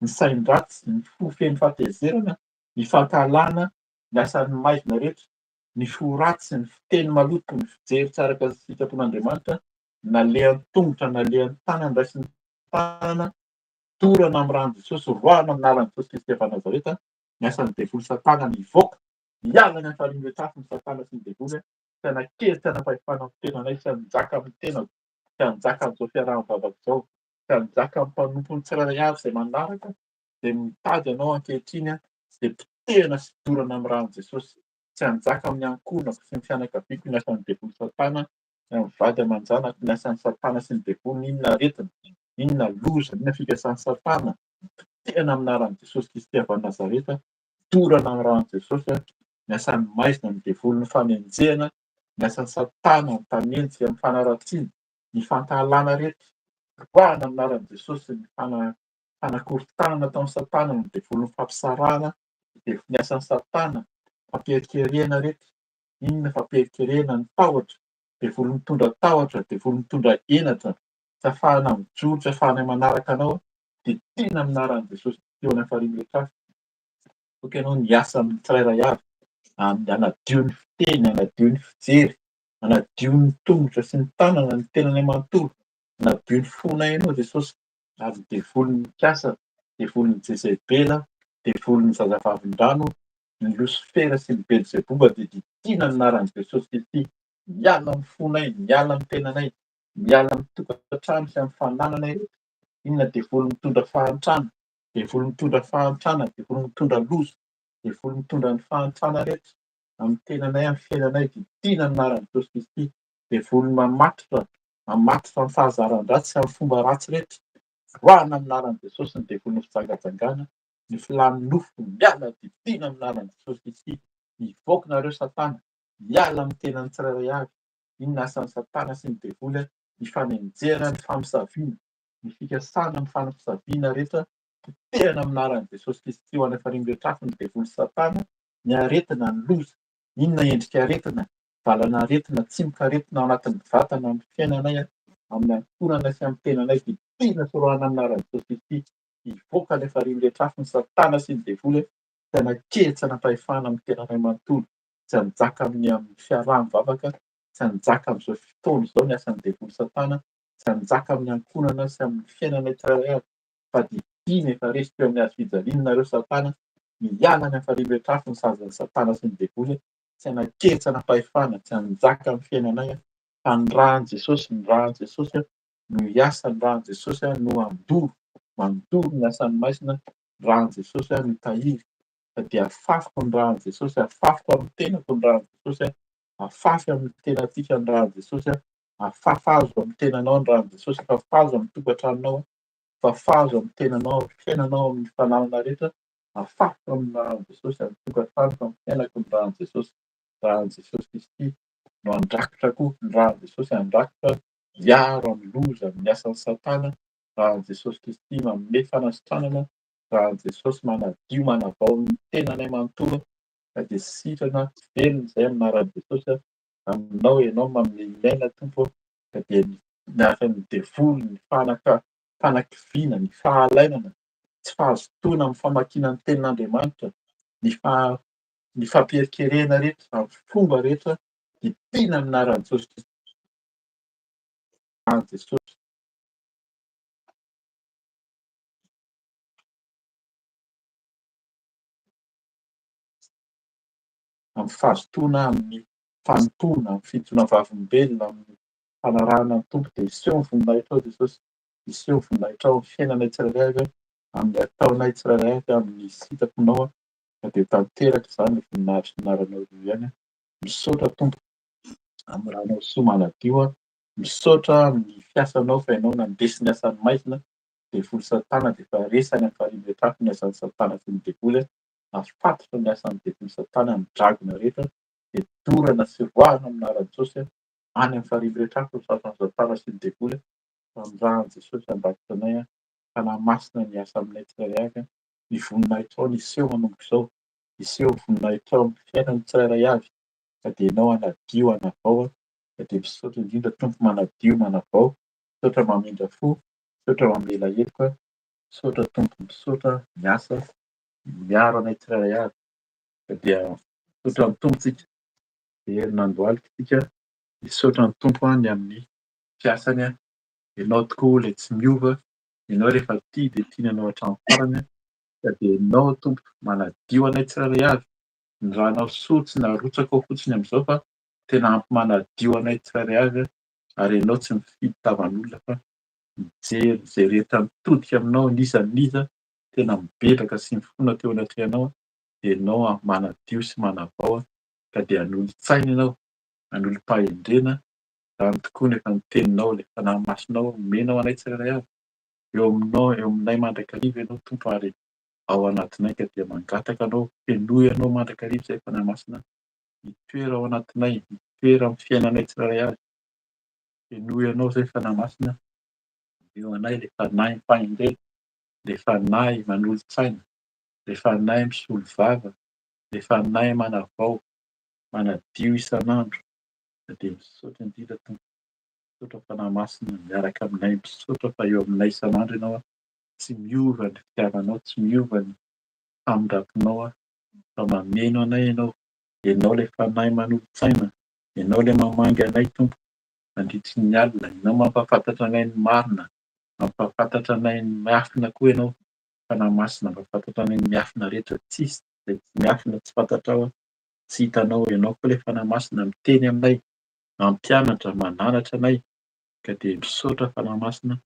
ny sain-dratsy, ny fo feno fahatezerana, ny fankahalana, ny asan'ny maizina rehetra, ny fo ratsy, ny fiteny maloto, ny fijery tsy araka ny sitrapon'Andriamanitra, nalehan'ny tongotra, nalehan'ny tanana, raisin'ny tanana, dorana amin'ny ran'i Jesosy, roahina amin'ny anaran'i Jesosy Kristy avy any Nazareta, ny asan'ny devoly satana mivoaka, miala any amin'ny farihy ny satana sy ny devoly, tsy hanan-kery, tsy hanam-pahefana amin'ny tenanay, tsy hanjaka amin'ny tenako, tsy hanjaka amin'izao fiaraha-mivavaka izao. ka hanjaka amin'ny mpanompony tsirairay avy izay manaraka, izay mitady anao ankehitriny, izay. Potehina sy dorana amin'ny ran'i Jesosy. Tsy hanjaka amin'ny ankohonako sy ny fianakaviako ny asan'ny devoly satana, ny amin'ny vady aman-janako, ny asan'ny satana sy ny devoly, n'inona aretina, n'inona loza, n'inona fikasan'i satana. Potehina amin'ny anaran'i Jesosy Kristy avy any Nazareta, dorana amin'ny ran'i Jesosy, ny asan'ny maizina, ny devoly, ny fanenjehana, ny asan'i satana, ny mpanenjika, ny fanaratsiana, ny fankahalana rehetra. Roahina amin'ny anaran'i Jesosy ny fanakorontanana ataon'i Satana, ny devolin'ny fampisarahana, ny devolin'ny asan'i Satana, fampierikerena rehetra, inona fampierikerena, ny tahotra, devoly mitondra tahotra, devoly mitondra henatra, tsy afahana mijoro, tsy afahana manaraka anao, dia tena amin'ny anaran'i Jesosy teo any farihy miretrafo. Aoka ianao niasa amin'ny tsirairay avy, amin'ny hanadio ny fiteny, hanadio ny fijery, hanadio ny tongotra sy ny tanana, ny tenanay manontolo, hanadio ny fonay ianao Jesosy. Ary ny devolin'ny mikasa, devolin'i Jezebela, devolin'ny zazavavindrano, ny Losifera sy ny Belzeboba dia didiana amin'ny anaran'i Jesosy Kristy miala amin'ny fonay, miala amin'ny tenanay, miala amin'ny tokantrano sy amin'ny fanananay rehetra. Inona devoly mitondra fahantrana, devoly mitondra fahantrana, devoly mitondra loza, devoly mitondra ny fahantrana rehetra amin'ny tenanay, amin'ny fiainanay, didiana amin'ny anaran'i Jesosy Kristy. Devoly mamatotra Mamatotra amin'ny fahazaran-dratsy sy amin'ny fomba ratsy rehetra. Roahina amin'ny anaran'i Jesosy ny devolin'ny fijangajangana, ny filàn'ny nofo, miala didiana amin'ny anaran'i Jesosy Kristy. Mivoaka nareo satana, miala amin'ny tenan'ny tsirairay avy. Inona asan'i satana sy ny devoly? Ny fanenjehana, ny famosaviana, ny fikasana amin'ny fanampisaviana rehetra, potehina amin'ny anaran'i Jesosy Kristy ho any am-parimbretrafo ny devoly satana, ny aretina, ny loza. Inona endrika aretina? Valan'aretina, tsimokaretina ao anatin'ny vatana, amin'ny fiainanay, amin'ny ankohonanay sy amin'ny tenanay dia tena sorohana amin'ny anaran'i Jesosy Kristy. Hivoaka ilay farihy miretrafo ny satana sy ny devoly, tsy hanan-kery, tsy hanam-pahefana amin'ny tenanay manontolo, tsy hanjaka amin'ny amin'ny fiaraha-mivavaka, tsy hanjaka amin'izao fotoana izao ny asan'ny devoly satana, tsy hanjaka amin'ny ankohonana sy amin'ny fiainanay tsirairay avy, fa didiana efa resy teo amin'ny hazo fijaliana nareo satana, miala any amin'ny farihy miretrafo ny sazin'ny satana sy ny devoly, tsy hanan-kery, tsy hanam-pahefana, tsy hanjaka amin'ny fiainanay fa ny ràn'i Jesosy, ny ràn'i Jesosy no hiasa, ny ràn'i Jesosy no handoro, mandoro ny asan'ny maizina, ny ràn'i Jesosy no hitahiry, fa dia afafiko ny ràn'i Jesosy, afafiko amin'ny tenako ny ràn'i Jesosy, afafy amin'ny tenantsika ny ràn'i Jesosy, afafazo amin'ny tenanao ny ràn'i Jesosy, afafazo amin'ny tokantranonao, afafazo amin'ny tenanao, amin'ny fiainanao, amin'ny fananana rehetra, Afafiko amin'ny ràn'i Jesosy amin'ny tokantranoko amin'ny fiainako ny ràn'i Jesosy. Ràn'i Jesosy Kristy no handrakotra koa, ny ràn'i Jesosy handrakotra, hiaro amin'ny loza, amin'ny asan'i Satana, ràn'i Jesosy Kristy manome fanasitranana, ràn'i Jesosy manadio, manavao ny tenanay manontolo ka dia sitrana, velona izay amin'ny anaran'i Jesosy, aminao Ianao manome ny aina Tompo ka dia ny asan'ny devoly, ny fanaka, fanakiviana, ny fahalainana, tsy fahazotoana amin'ny famakiana ny tenin'Andriamanitra, ny faha ny fampierikerena rehetra, amin'ny fomba rehetra dia tena amin'ny anaran'i Jesosy Kristy. Jesosy. Amin'ny fahazotoana, amin'ny fanompoana, amin'ny fijoroana vavolombelona, amin'ny fanarahana ny Tompo dia hiseho ny voninahitrao Jesosy. Hiseho voninahitra ao amin'ny fiainanay tsirairay avy, amin'ny ataonay tsirairay avy, amin'ny sitraponao ka dia ho tanteraka izany ny voninahitry ny anaranao irery ihany. Misaotra Tompo amin'ny ranao soa manadio, misaotra amin'ny fiasanao fa ianao nandresy ny asan'ny maizina, devoly satana dia efa resy any amin'ny farihy miretrafo ny asan'ny satana sy ny devoly, nafatotra ny asan'ny devoly satana ny dragona rehetra dia dorana sy roahina amin'ny anaran'i Jesosy any amin'ny farihy miretrafo ny asan'ny satana sy ny devoly. Fandrahan'i Jesosy handrakotra anay an, Fanahy Masina ny hiasa aminay tsirairay avy an, ny voninahitrao ny hiseho manomboka izao, hiseho ny voninahitrao amin'ny fiainan'ny tsirairay avy, ka dia ianao hanadio hanavao an, ka dia misaotra indrindra Tompo manadio manavao, misaotra mamindra fo, misaotra mamela heloka, misaotra Tompo misaotra miasa miaro anay tsirairay avy, ka dia misaotra ny Tompo tsika, velona andohalika tsika, misaotra ny Tompo an ny amin'ny fiasany an, ianao tokoa ilay tsy miova, ianao rehefa tia dia tiany anao hatramin'ny farany an, ka dia ianao Tompo manadio anay tsirairay avy, ny ranao soa tsy narotsakao fotsiny amin'izao fa tena ampy manadio anay tsirairay avy an, ary ianao tsy mifidy tavan'olona fa mijery izay rehetra mitodika aminao n'iza n'iza tena mibebaka sy mifona teo anatrehanao an. Dia ianao manadio sy manavao ka dia hanolo-tsaina ianao, hanolo-pahendrena, izany tokoa no efa ny teninao, ilay Fanahy Masinao omenao anay tsirairay avy. Eo aminao, eo aminay mandrakariva ianao Tompo ary ao anatinay ka dia mangataka anao, fenoy anao mandrakariva izay Fanahy Masina mitoera ao anatinay, mitoera amin'ny fiainanay tsirairay avy. Fenoy anao izay Fanahy Masina, omeo anay ilay Fanahim-pahendrena, ilay Fanahy manolo-tsaina, ilay Fanahy misolo vava, ilay Fanahy manavao, manadio isan'andro. Ka dia misaotra indrindra Tompo, misaotra Fanahy Masina miaraka aminay, misaotra fa eo aminay isan'andro Ianao, tsy miova ny fitiavanao, tsy miova ny famindram-ponao fa mameno anay Ianao, Ianao ilay Fanahy manolo-tsaina, Ianao ilay mamangy anay Tompo mandritry ny alina, Ianao mampahafantatra anay ny marina, mampahafantatra anay ny miafina koa Ianao, Fanahy Masina mampahafantatra anay ny miafina rehetra, tsisy izay tsy miafina tsy fantatrao, tsy hitanao, Ianao koa ilay Fanahy Masina miteny aminay, mampianatra, mananatra anay, ka dia misaotra Fanahy Masina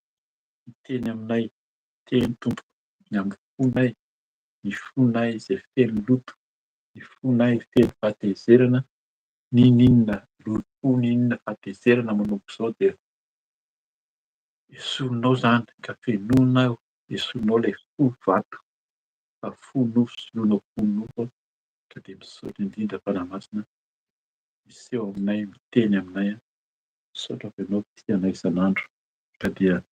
miteny aminay, miteny Tompo ny amin'ny fonay, ny fonay izay feno loto, ny fonay feno fahatezerana, n'inon'inona lolompo, n'inon'inona fahatezerana manomboka izao dia esorinao izany ka fenoinao, esorinao ilay fo vato fa fo nofo soloinao fo nofo ka dia misaotra indrindra Fanahy Masina miseho aminay, miteny aminay, misaotra fa ianao tia anay isan'andro ka dia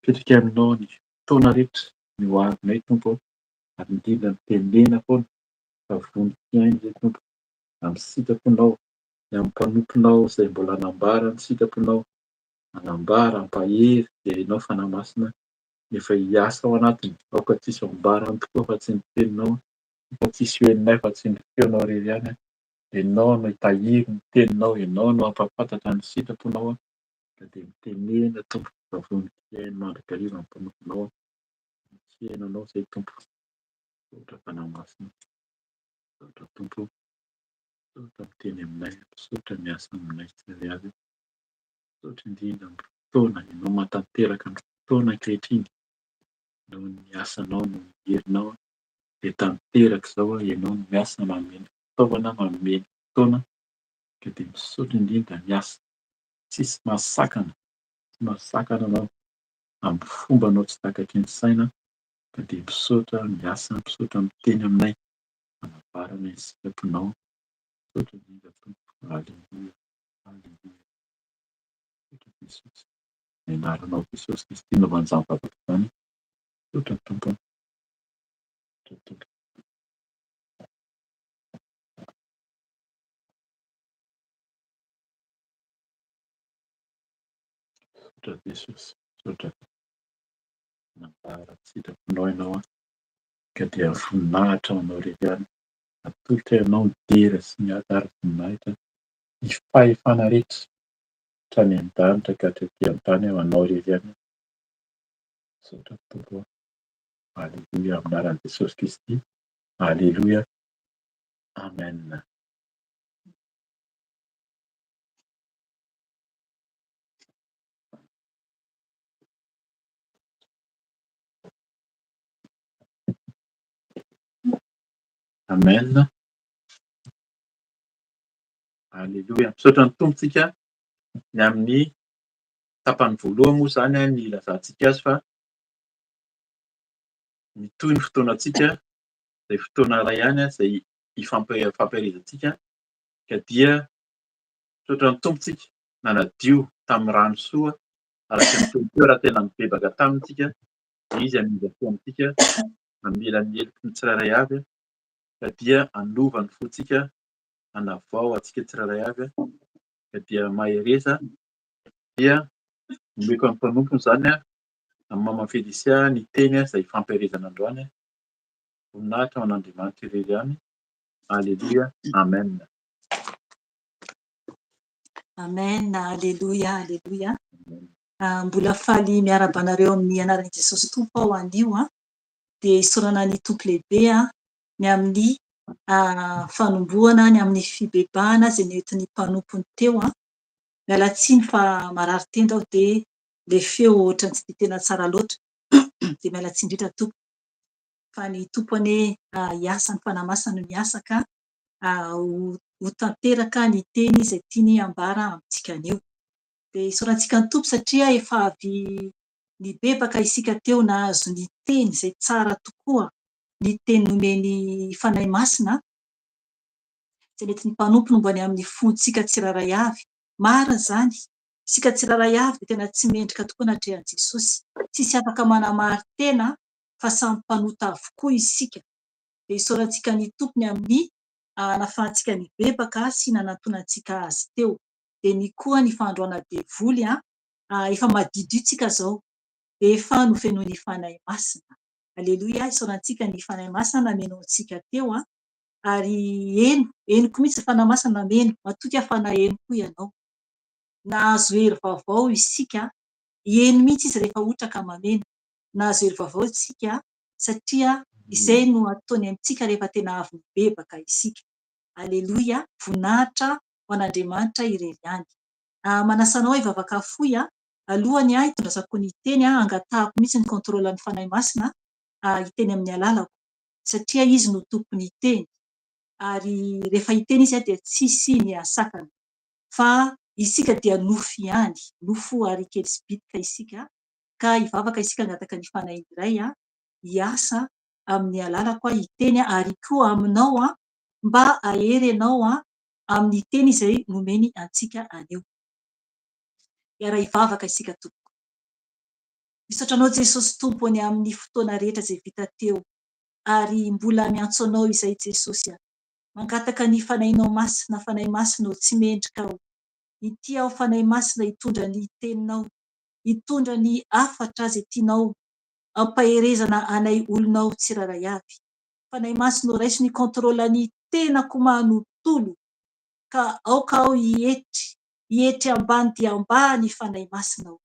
mipetraka aminao ny fotoana rehetra ny ho avinay Tompo ô, ary indrindra mitenena foana fa vonon-kiaina izay Tompo amin'ny sitraponao, ny amin'ny mpanomponao izay mbola hanambara ny sitraponao, hanambara, hampahery, dia ianao Fanahy Masina efa hiasa ao anatiny, aoka tsy hisy ambarany tokoa fa tsy ny teninao, aoka tsy hisy ho henonay fa tsy ny feonao irery ihany, ianao no hitahiry ny teninao, ianao no hampahafantatra ny sitraponao, ka dia mitenena Tompo fa vonon-kiaino mandrakariva ny mpanomponao, vonon-kiaino anao izay Tompo, misaotra Fanahy Masina, misaotra Tompo, misaotra miteny aminay, misaotra miasa aminay tsirairay avy, misaotra indrindra amin'ny fotoana, ianao mahatanteraka ny fotoana ankehitriny, noho ny asanao, noho ny herinao, dia tanteraka izao ianao no miasa manome ny fitaovana, manome ny fotoana, ka dia misaotra indrindra miasa, tsisy mahasakana, tsy mahasakana anao amin'ny fombanao tsy takatry ny saina, ka dia misaotra miasa, misaotra miteny aminay, manambara anay ny sitraponao, misaotra indrindra Tompo, Aleloia, Aleloia, misaotra Jesosy, ny anaranao Jesosy Kristy no anaovan'izany vavaka izany, misaotra Tompo, misaotra Tompo. Misaotra Jesosy, misaotra nambara ny sitraponao ianao an, ka dia voninahitra ho anao irery ihany. Atolotra ianao ny dera sy ny ady ary voninahitra, ny fahefana rehetra hatrany an-danitra ka hatraty an-tany ho anao irery ihany. Misaotra Tompo an. Aleloia amin'ny anaran'i Jesosy Kristy. Aleloia. Amen. Amen. Aleloia. Misaotra ny Tompo tsika ny amin'ny tapany voalohany moa izany ny ilazantsika azy fa mitohy ny fotoanantsika izay fotoana iray ihany izay ifampiherezantsika ka dia misaotra ny Tompo tsika nanadio tamin'ny rano soa araka ny teny teo raha tena nibebaka taminy tsika dia izy hamindra fo amintsika hamela ny heloky ny tsirairay avy ka dia hanova ny fontsika hanavao antsika tsirairay avy ka dia mahereza dia omeko amin'ny mpanompony izany amin'ny Maman Félicia ny teny izay hifampiherezana androany. Voninahitra ho an'Andriamanitra irery ihany. Aleloia. Amen. Amen. Aleloia. Aleloia. Mbola faly miarahaba anareo amin'ny anaran'i Jesosy Tompo aho anio. Dia isaorana ny Tompo lehibe ny amin'ny fanombohana, ny amin'ny fibebahana izay nentin'ny mpanompony teo. Miala tsiny fa marary tenda aho dia ilay feo ohatran'ny tsy dia tena tsara loatra. Dia miala tsiny indrindra Tompo. Fa ny Tompo anie hiasa, ny Fanahy Masina no miasa ka ho tanteraka ny teny izay tiany hambara amintsika anio. Dia isaorantsika ny Tompo satria efa avy nibebaka isika teo nahazo ny teny izay tsara tokoa, ny teny nomen'ny Fanahy Masina, izay nentin'ny mpanompony homba ny amin'ny fontsika tsirairay avy. Marina izany, isika tsirairay avy dia tena tsy mendrika tokoa anatrehan'i Jesosy. Tsisy afaka manamari-tena fa samy mpanota avokoa isika. Dia isaorantsika ny Tompo ny amin'ny nahafahantsika nibebaka sy nanantonantsika Azy teo. Dia ny koa ny fandroana devoly an, efa madiodio tsika zao, dia efa nofenoin'ny Fanahy Masina. Aleloia, isaorantsika ny Fanahy Masina nameno antsika teo an, ary heno, henoko mihitsy ny Fanahy Masina nameno, matoky aho fa naheno koa ianao. Nahazo hery vaovao isika, heno mihitsy izy rehefa hotraka mameno. Nahazo hery vaovao isika satria izay no ataony amintsika rehefa tena avy mibebaka isika. Aleloia, voninahitra ho an'Andriamanitra irery ihany. Manasa anao hivavaka fohy alohan'ny hitondrasako ny teny, angatahako mihitsy ny contrôle ny Fanahy Masina hiteny amin'ny alalako satria Izy no tompon'ny teny ary rehefa hiteny Izy dia tsisy ny hahasakana fa isika dia nofo ihany, nofo ary kely sy bitika isika ka hivavaka isika hangataka ny Fanahin'ny Ray hiasa amin'ny alalako hiteny ary koa aminao mba hahery ianao amin'ny teny izay nomeny antsika anio. Hiara-hivavaka isika tompoko. Misaotra anao Jesosy Tompo ny amin'ny fotoana rehetra izay vita teo ary mbola miantso anao izay Jesosy a. Mangataka ny Fanahinao Masina, Fanahy Masina ô tsy mendrika aho. Ity aho Fanahy Masina hitondra ny teninao, hitondra ny hafatra izay tianao ampaherezana anay olonao tsirairay avy. Fanahy Masina ô raiso ny contrôle ny tenako manontolo ka aoka aho hietry, hietry ambany dia ambany Fanahy Masina ô.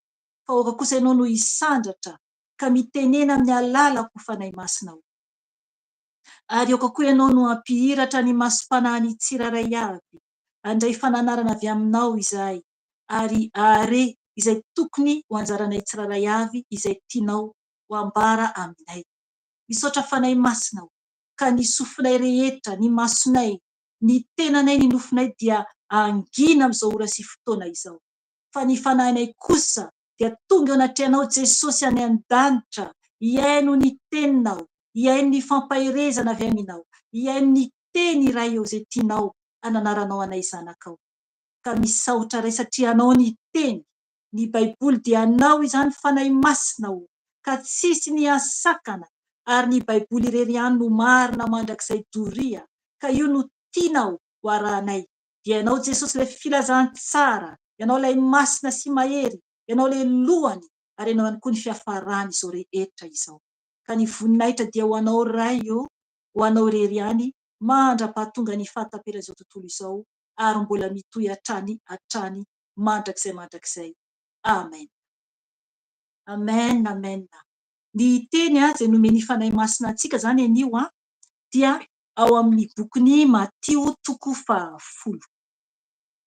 Fa aoka kosa ianao no hisandratra ka mitenena amin'ny alalako Fanahy Masina ô. Ary aoka koa ianao no hampihiratra ny masom-panahin'ny tsirairay avy, handray fananarana avy aminao izahay, ary hahare izay tokony ho anjaranay tsirairay avy izay tianao ho ambara aminay. Misaotra Fanahy Masina ô, ka ny sofinay rehetra, ny masonay, ny tenanay, ny nofonay dia hangina amin'izao ora sy fotoana izao. Fa ny fanahinay kosa dia tonga eo anatrehanao Jesosy any an-danitra, hihaino ny teninao, hihaino ny fampaherezana avy aminao, hihaino ny teny iray eo izay tianao hananaranao anay zanakao. Ka misaotra Ray satria Anao ny teny, ny baiboly dia Anao izany Fanahy Masina o, ka tsisy ny hahasakana ary ny baiboly irery ihany no marina mandrakizay doria ka io no tianao ho arahanay dia Ianao Jesosy ilay filazantsara, Ianao ilay masina sy mahery, Ianao ilay lohany ary Ianao ihany koa ny fiafarany izao rehetra izao. Ka ny voninahitra dia ho Anao Ray o, ho Anao irery ihany mandra-pahatonga ny fahataperan'izao tontolo izao ary mbola mitohy hatrany hatrany mandrakizay mandrakizay. Amen. Amen amen. Ny teny izay nomen'ny Fanahy Masina antsika izany anio dia ao amin'ny bokin'i Matio toko fahafolo.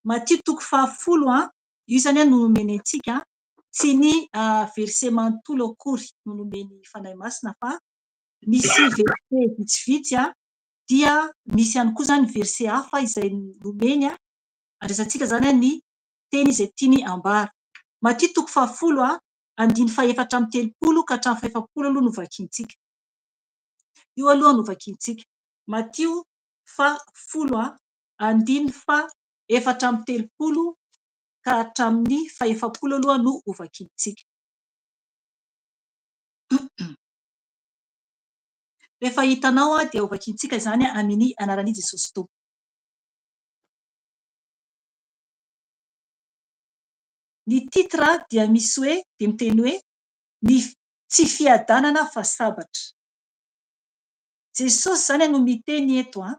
Matio toko fahafolo, io izany no nomeny antsika, tsy ny verset manontolo akory no nomen'ny Fanahy Masina fa misy verset vitsivitsy dia misy ihany koa izany verset hafa izay nomeny andraisantsika izany ny teny izay tiany ambara. Matio toko fahafolo andiny fahefatra amby telopolo ka hatramin'ny fahefapolo aloha no vakintsika. Io aloha no vakintsika. Matio fahafolo andiny faha-34 ka hatramin'ny fahefapolo aloha no hovakintsika. Rehefa hitanao dia hovakintsika izany amin'ny anaran'i Jesosy Tompo. Ny titre dia misy hoe, dia miteny hoe, ny tsy fiadanana fa sabatra. Jesosy izany no miteny eto an,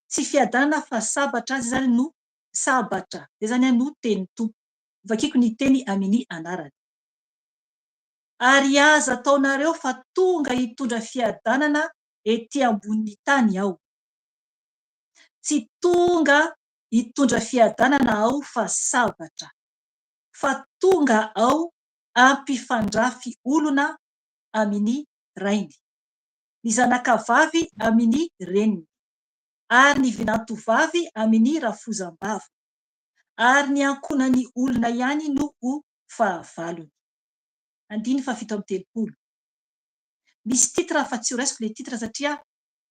tsy fiadanana fa sabatra, izay izany no sabatra, izay izany no tenin'ny Tompo. Vakiko ny teny amin'ny anarany. Ary aza ataonareo fa tonga hitondra fiadanana ety ambonin'ny tany aho. Tsy tonga hitondra fiadanana aho fa sabatra. Fa tonga aho hampifandrafy olona amin'ny rainy. ny zanakavavy amin'ny reniny, ary ny vinantovavy amin'ny rafozam-baviny, ary ny ankohonan'ny olona ihany no ho fahavalony. Andininy fahafito amby telopolo. Misy titre fa tsy ho raisiko ilay titre satria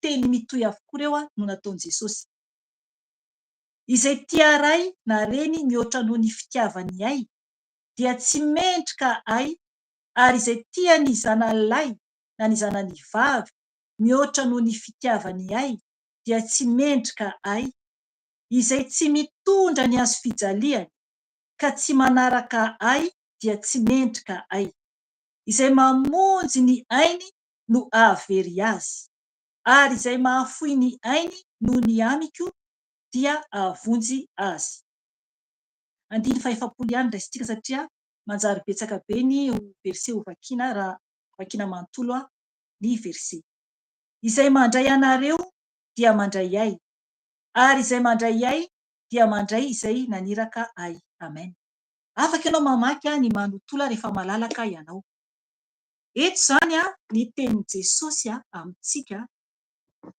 teny mitohy avokoa ireo no nataon'i Jesosy. Izay tia ray na reny mihoatra noho ny fitiavany ahy dia tsy mendrika ahy ary izay tia ny zanany lahy na ny zanany vavy mihoatra noho ny fitiavany ahy dia tsy mendrika ahy. Izay tsy mitondra ny hazofijaliany ka tsy manaraka ahy dia tsy mendrika ahy. Izay mamonjy ny ainy no hahavery azy, ary izay mahafoy ny ainy noho ny amiko dia hahavonjy azy. Andininy fahefapolo ihany raisintsika satria manjary betsaka be ny verset hovakiana raha vakiana manontolo ny verset. Izay mandray anareo dia mandray ahy, ary izay mandray ahy dia mandray izay naniraka ahy. Amen. Afaka ianao mamaky ny manontolo rehefa malalaka ianao. Eto izany ny tenin'i Jesosy amintsika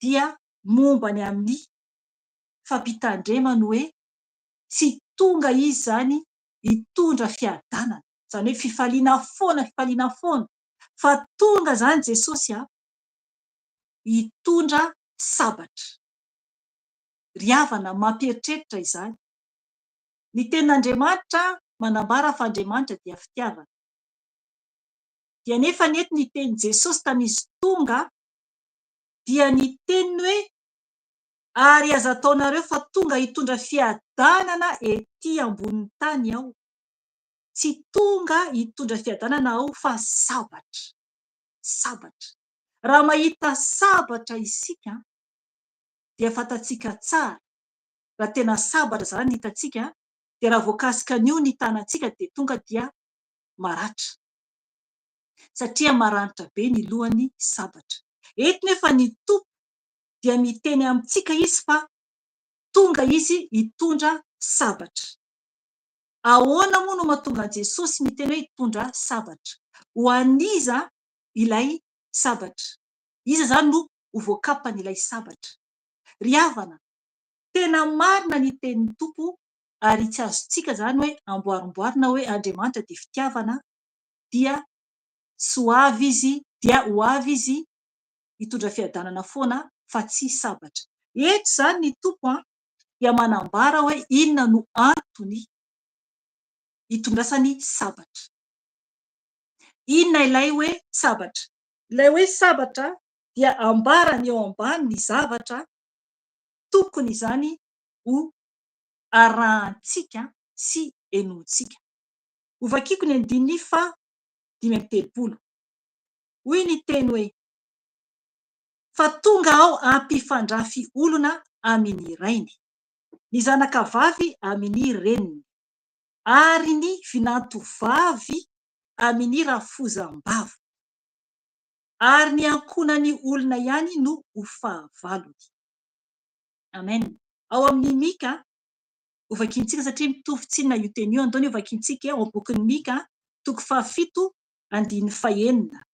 dia momba ny amin'ny fampitandremany hoe tsy tonga Izy izany hitondra fiadanana, izany hoe fifaliana foana, fifaliana foana, fa tonga izany Jesosy hitondra sabatra. Ry havana, mampieritreritra izany. Ny tenin'Andriamanitra manambara fa Andriamanitra dia fitiavana. Dia nefa ny eto ny tenin'i Jesosy tamin'izy tonga dia ny teniny hoe ary aza ataonareo fa tonga hitondra fiadanana ety ambonin'ny tany aho. Tsy tonga hitondra fiadanana aho fa sabatra. Sabatra. Raha mahita sabatra isika dia fantatsika tsara raha tena sabatra izany ny hitantsika dia raha voakasika an'io ny tanantsika dia tonga dia maratra satria maranitra be ny lohan'ny sabatra. Eto nefa ny Tompo dia miteny amintsika Izy fa tonga Izy hitondra sabatra. Ahoana moa no mahatonga an'i Jesosy miteny hoe hitondra sabatra? Ho an'iza ilay sabatra? Iza izany no ho voakapan'ilay sabatra? Ry havana, tena marina ny tenin'ny Tompo ary tsy azontsika izany hoe amboarimboarina hoe Andriamanitra dia fitiavana dia tsy ho avy Izy dia ho avy Izy hitondra fiadanana foana fa tsy sabatra. Eto izany ny Tompo dia manambara hoe inona no antony hitondrasany sabatra. Inona ilay hoe sabatra? Ilay hoe sabatra dia ambarany eo ambany ny zavatra tokony izany ho arahantsika sy henointsika. Hovakiko ny andininy faha 35. Hoy ny teny hoe, Fa tonga aho hampifandrafy olona amin' ny rainy, ny zanakavavy amin' ny reniny, ary ny vinantovavy amin' ny rafozam-baviny, ary ny ankohonan'ny olona ihany no ho fahavalony. Amen. Ao amin'ny Mika, hovakintsika satria mitovy tsinona io teny io, andao ny hovakintsika ao amin'ny bokin'ny Mika, toko fahafito, andininy fahenina.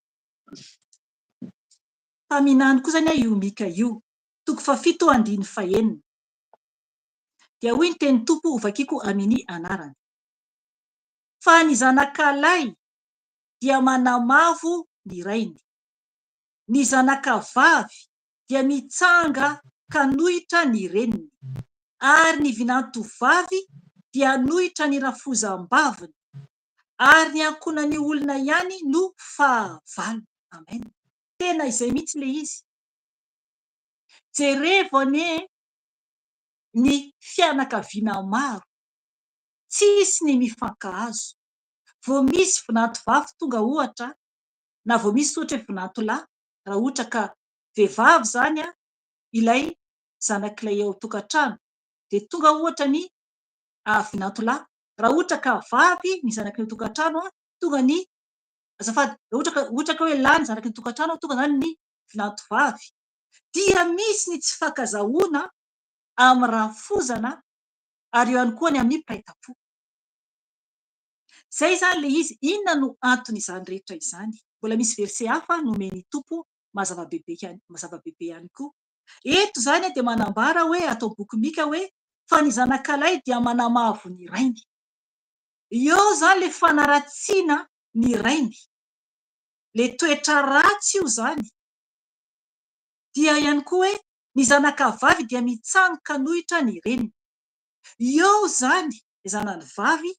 Mpaminany koa izany io Mika io, toko fahafito, andininy fahenina. Dia hoy ny tenin'ny Tompo hovakiko amin'ny anarany. Fa ny zanakalahy dia manamavo ny rainy, ny zanakavavy dia mitsanga-kanohitra ny reniny, ary ny vinantovavy dia hanohitra ny rafozam-baviny, ary ny ankohonan'io olona ihany no fahavalony. Amen. Tena izay mihitsy ilay izy. Jerevo anie ny fianakaviana maro, tsisy ny mifankahazo. Vao misy vinantovavy tonga ohatra, na vao misy ohatra hoe vinantolahy, raha ohatra ka vehivavy izany ilay zanak'ilay ao an-tokantrano dia tonga ohatra ny vinantolahy, raha ohatra ka vavy ny zanaky ny tokantrano tonga ny azafady, raha ohatra ka ohatra ka hoe lahy ny zanaky ny tokantrano tonga izany ny vinantovavy dia misy ny tsy fankazahoana amin'ny rafozana ary eo ihany koa ny amin'ny mpiray tampo. Izay izany ilay izy, inona no anton'izany rehetra izany? Mbola misy verset hafa nomen'ny Tompo. maha zava-bebe zava-bebe ihany koa. Eto izany dia manambara hoe ato amin'ny boky Mika hoe fa ny zanakalahy dia manamavo ny rainy. Eo izany ilay fanaratsiana ny rainy. Ilay toetra ratsy io izany. Dia ihany koa hoe ny zanakavavy dia mitsangan-kanohitra ny reniny. Eo izany ny zanany vavy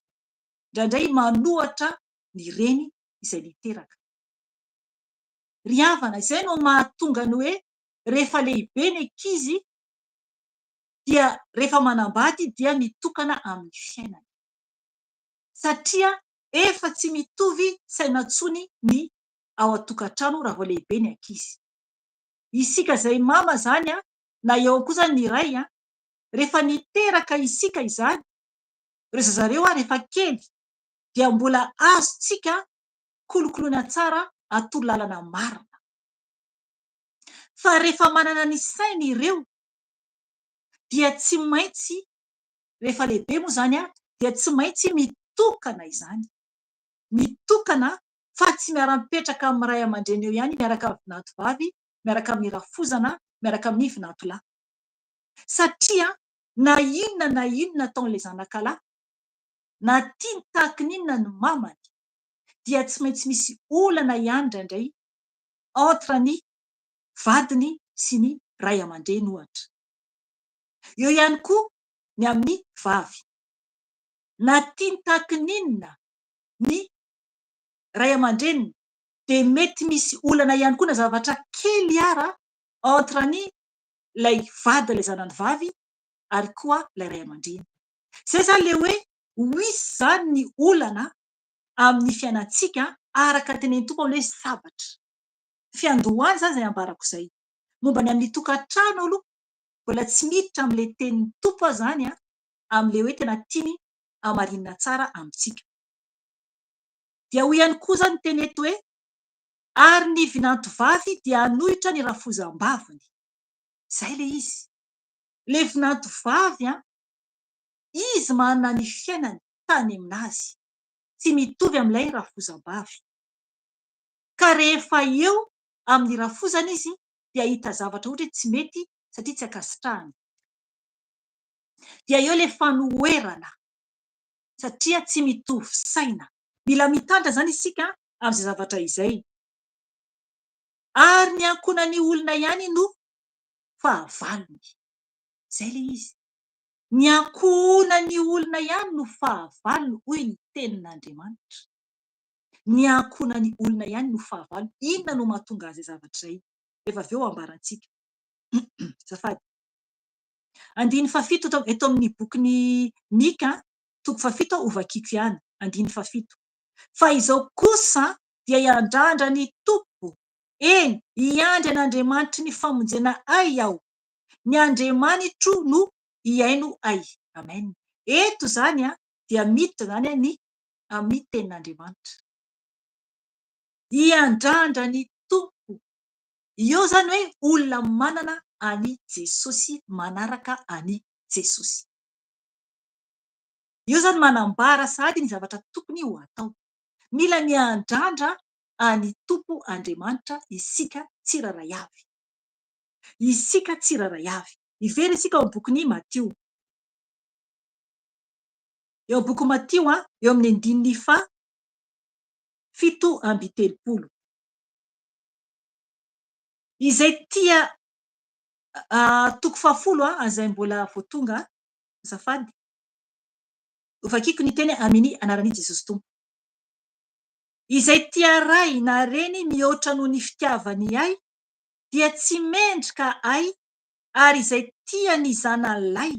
indraindray manohatra ny reny izay niteraka. Ry havana, izay no mahatonga ny hoe rehefa lehibe ny ankizy dia rehefa manambady dia mitokana amin'ny fiainany. Satria efa tsy mitovy saina intsony ny ao an-tokantrano raha vao lehibe ny ankizy. Isika izay mama izany na eo koa izany ny ray, rehefa niteraka isika izany, ireo zaza ireo rehefa kely dia mbola azontsika kolokoloina tsara atoro lalana marina. Fa rehefa manana ny sainy ireo dia tsy maintsy, rehefa lehibe moa izany dia tsy maintsy mitokana izany. Mitokana fa tsy miara-mipetraka amin'ny ray aman-dreny eo ihany miaraka amin'ny vinanto vavy, miaraka amin'ny rafozana, miaraka amin'ny vinanto lahy. Satria na inona na inona ataon'ilay zanakalahy, na tiany tahaky ny inona ny mamany, dia tsy maintsy misy olana ihany indraindray entre ny vadiny sy ny ray aman-dreny ohatra. Eo ihany koa ny amin'ny vavy. Na tiany tahaky ny inona ny ray aman-dreniny dia mety misy olana ihany koa na zavatra kely ara entre ny ilay vadin'ilay zanany vavy ary koa ilay ray aman-dreny. Izay izany ilay hoe ho hisy izany ny olana amin'ny fiainantsika araka ny tenenin'ny Tompo amin'ilay hoe sabatra. Fiandohana izany izay ambarako izay. Momba ny amin'ny tokantrano aloha, mbola tsy miditra amin'ilay tenin'ny Tompo aho izany amin'ilay hoe tena tiany hamarinina tsara amintsika. Dia hoy ihany koa izany ny teny eto hoe, ary ny vinantovavy dia hanohitra ny rafozam-baviny. Izay ilay izy. Ilay vinantovavy an, izy manana ny fiainany tany aminazy, tsy mitovy amin'ilay rafozam-bavy. Ka rehefa eo amin'ny rafozana izy dia hahita zavatra ohatra hoe tsy mety satria tsy ankasitrahany. Dia eo ilay fanoherana satria tsy mitovy saina. Mila mitandrina izany isika amin'izay zavatra izay. Ary ny ankohonan'ny olona ihany no fahavalony. Izay ilay izy. Ny ankohonan'ny olona ihany no fahavalony hoy ny tenin'Andriamanitra. Ny ankohonan'ny olona ihany no fahavalony. Inona no mahatonga an'izay zavatra izay? Rehefa avy eo ambarantsika. Azafady. Andininy fahafito eto amin'ny bokin'i Mika, toko fahafito hovakiko ihany, andininy fahafito. Fa izao kosa dia hiandrandra ny Tompo, eny, hiandry an'Andriamanitry ny famonjena ahy aho. Ny Andriamanitro no hihaino ahy. Amen. Eto izany dia miditra izany ny amin'ny tenin'Andriamanitra. Hiandrandra ny Tompo. Eo izany hoe olona manana an'i Jesosy, manaraka an'i Jesosy. Eo izany manambara sahady ny zavatra tokony ho atao. Mila miandrandra an'i Tompo Andriamanitra isika tsirairay avy. Isika tsirairay avy. Hiverina isika ao amin'ny bokin'i Matio. Eo amin'ny bokin'i Matio, eo amin'ny andininy faha 37. Izay tia toko fahafolo an'izay mbola vao tonga, azafady. Hovakiko ny teny amin'ny anaran'i Jesosy Tompo. Izay tia ray na reny mihoatra noho ny fitiavany ahy dia tsy mendrika ahy ary izay tia ny zanany lahy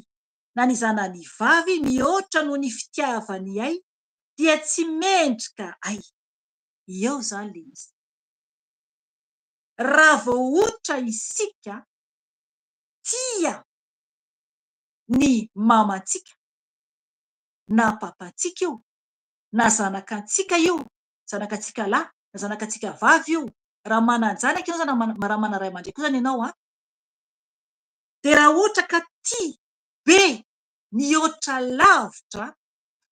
na ny zanany vavy mihoatra noho ny fitiavany ahy dia tsy mendrika ahy. Eo izany ilay izy. Raha vao ohatra isika tia ny mamantsika na papantsika io na zanakantsika io, zanakantsika lahy na zanakantsika vavy io, raha manan-janaka ianao zany, raha manana ray aman-dreny koa zany ianao an, dia raha ohatra ka tia be mihoatra lavitra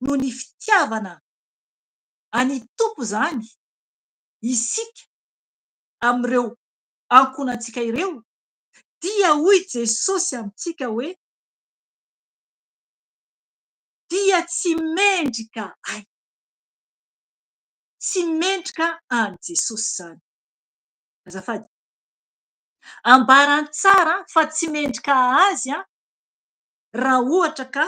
noho ny fitiavana an'i Tompo izany isika amin'ireo ankohonantsika ireo, dia hoy Jesosy amintsika hoe, Dia tsy mendrika ahy. Tsy mendrika an'i Jesosy izany. Azafady. Ambarany tsara fa tsy mendrika azy raha ohatra ka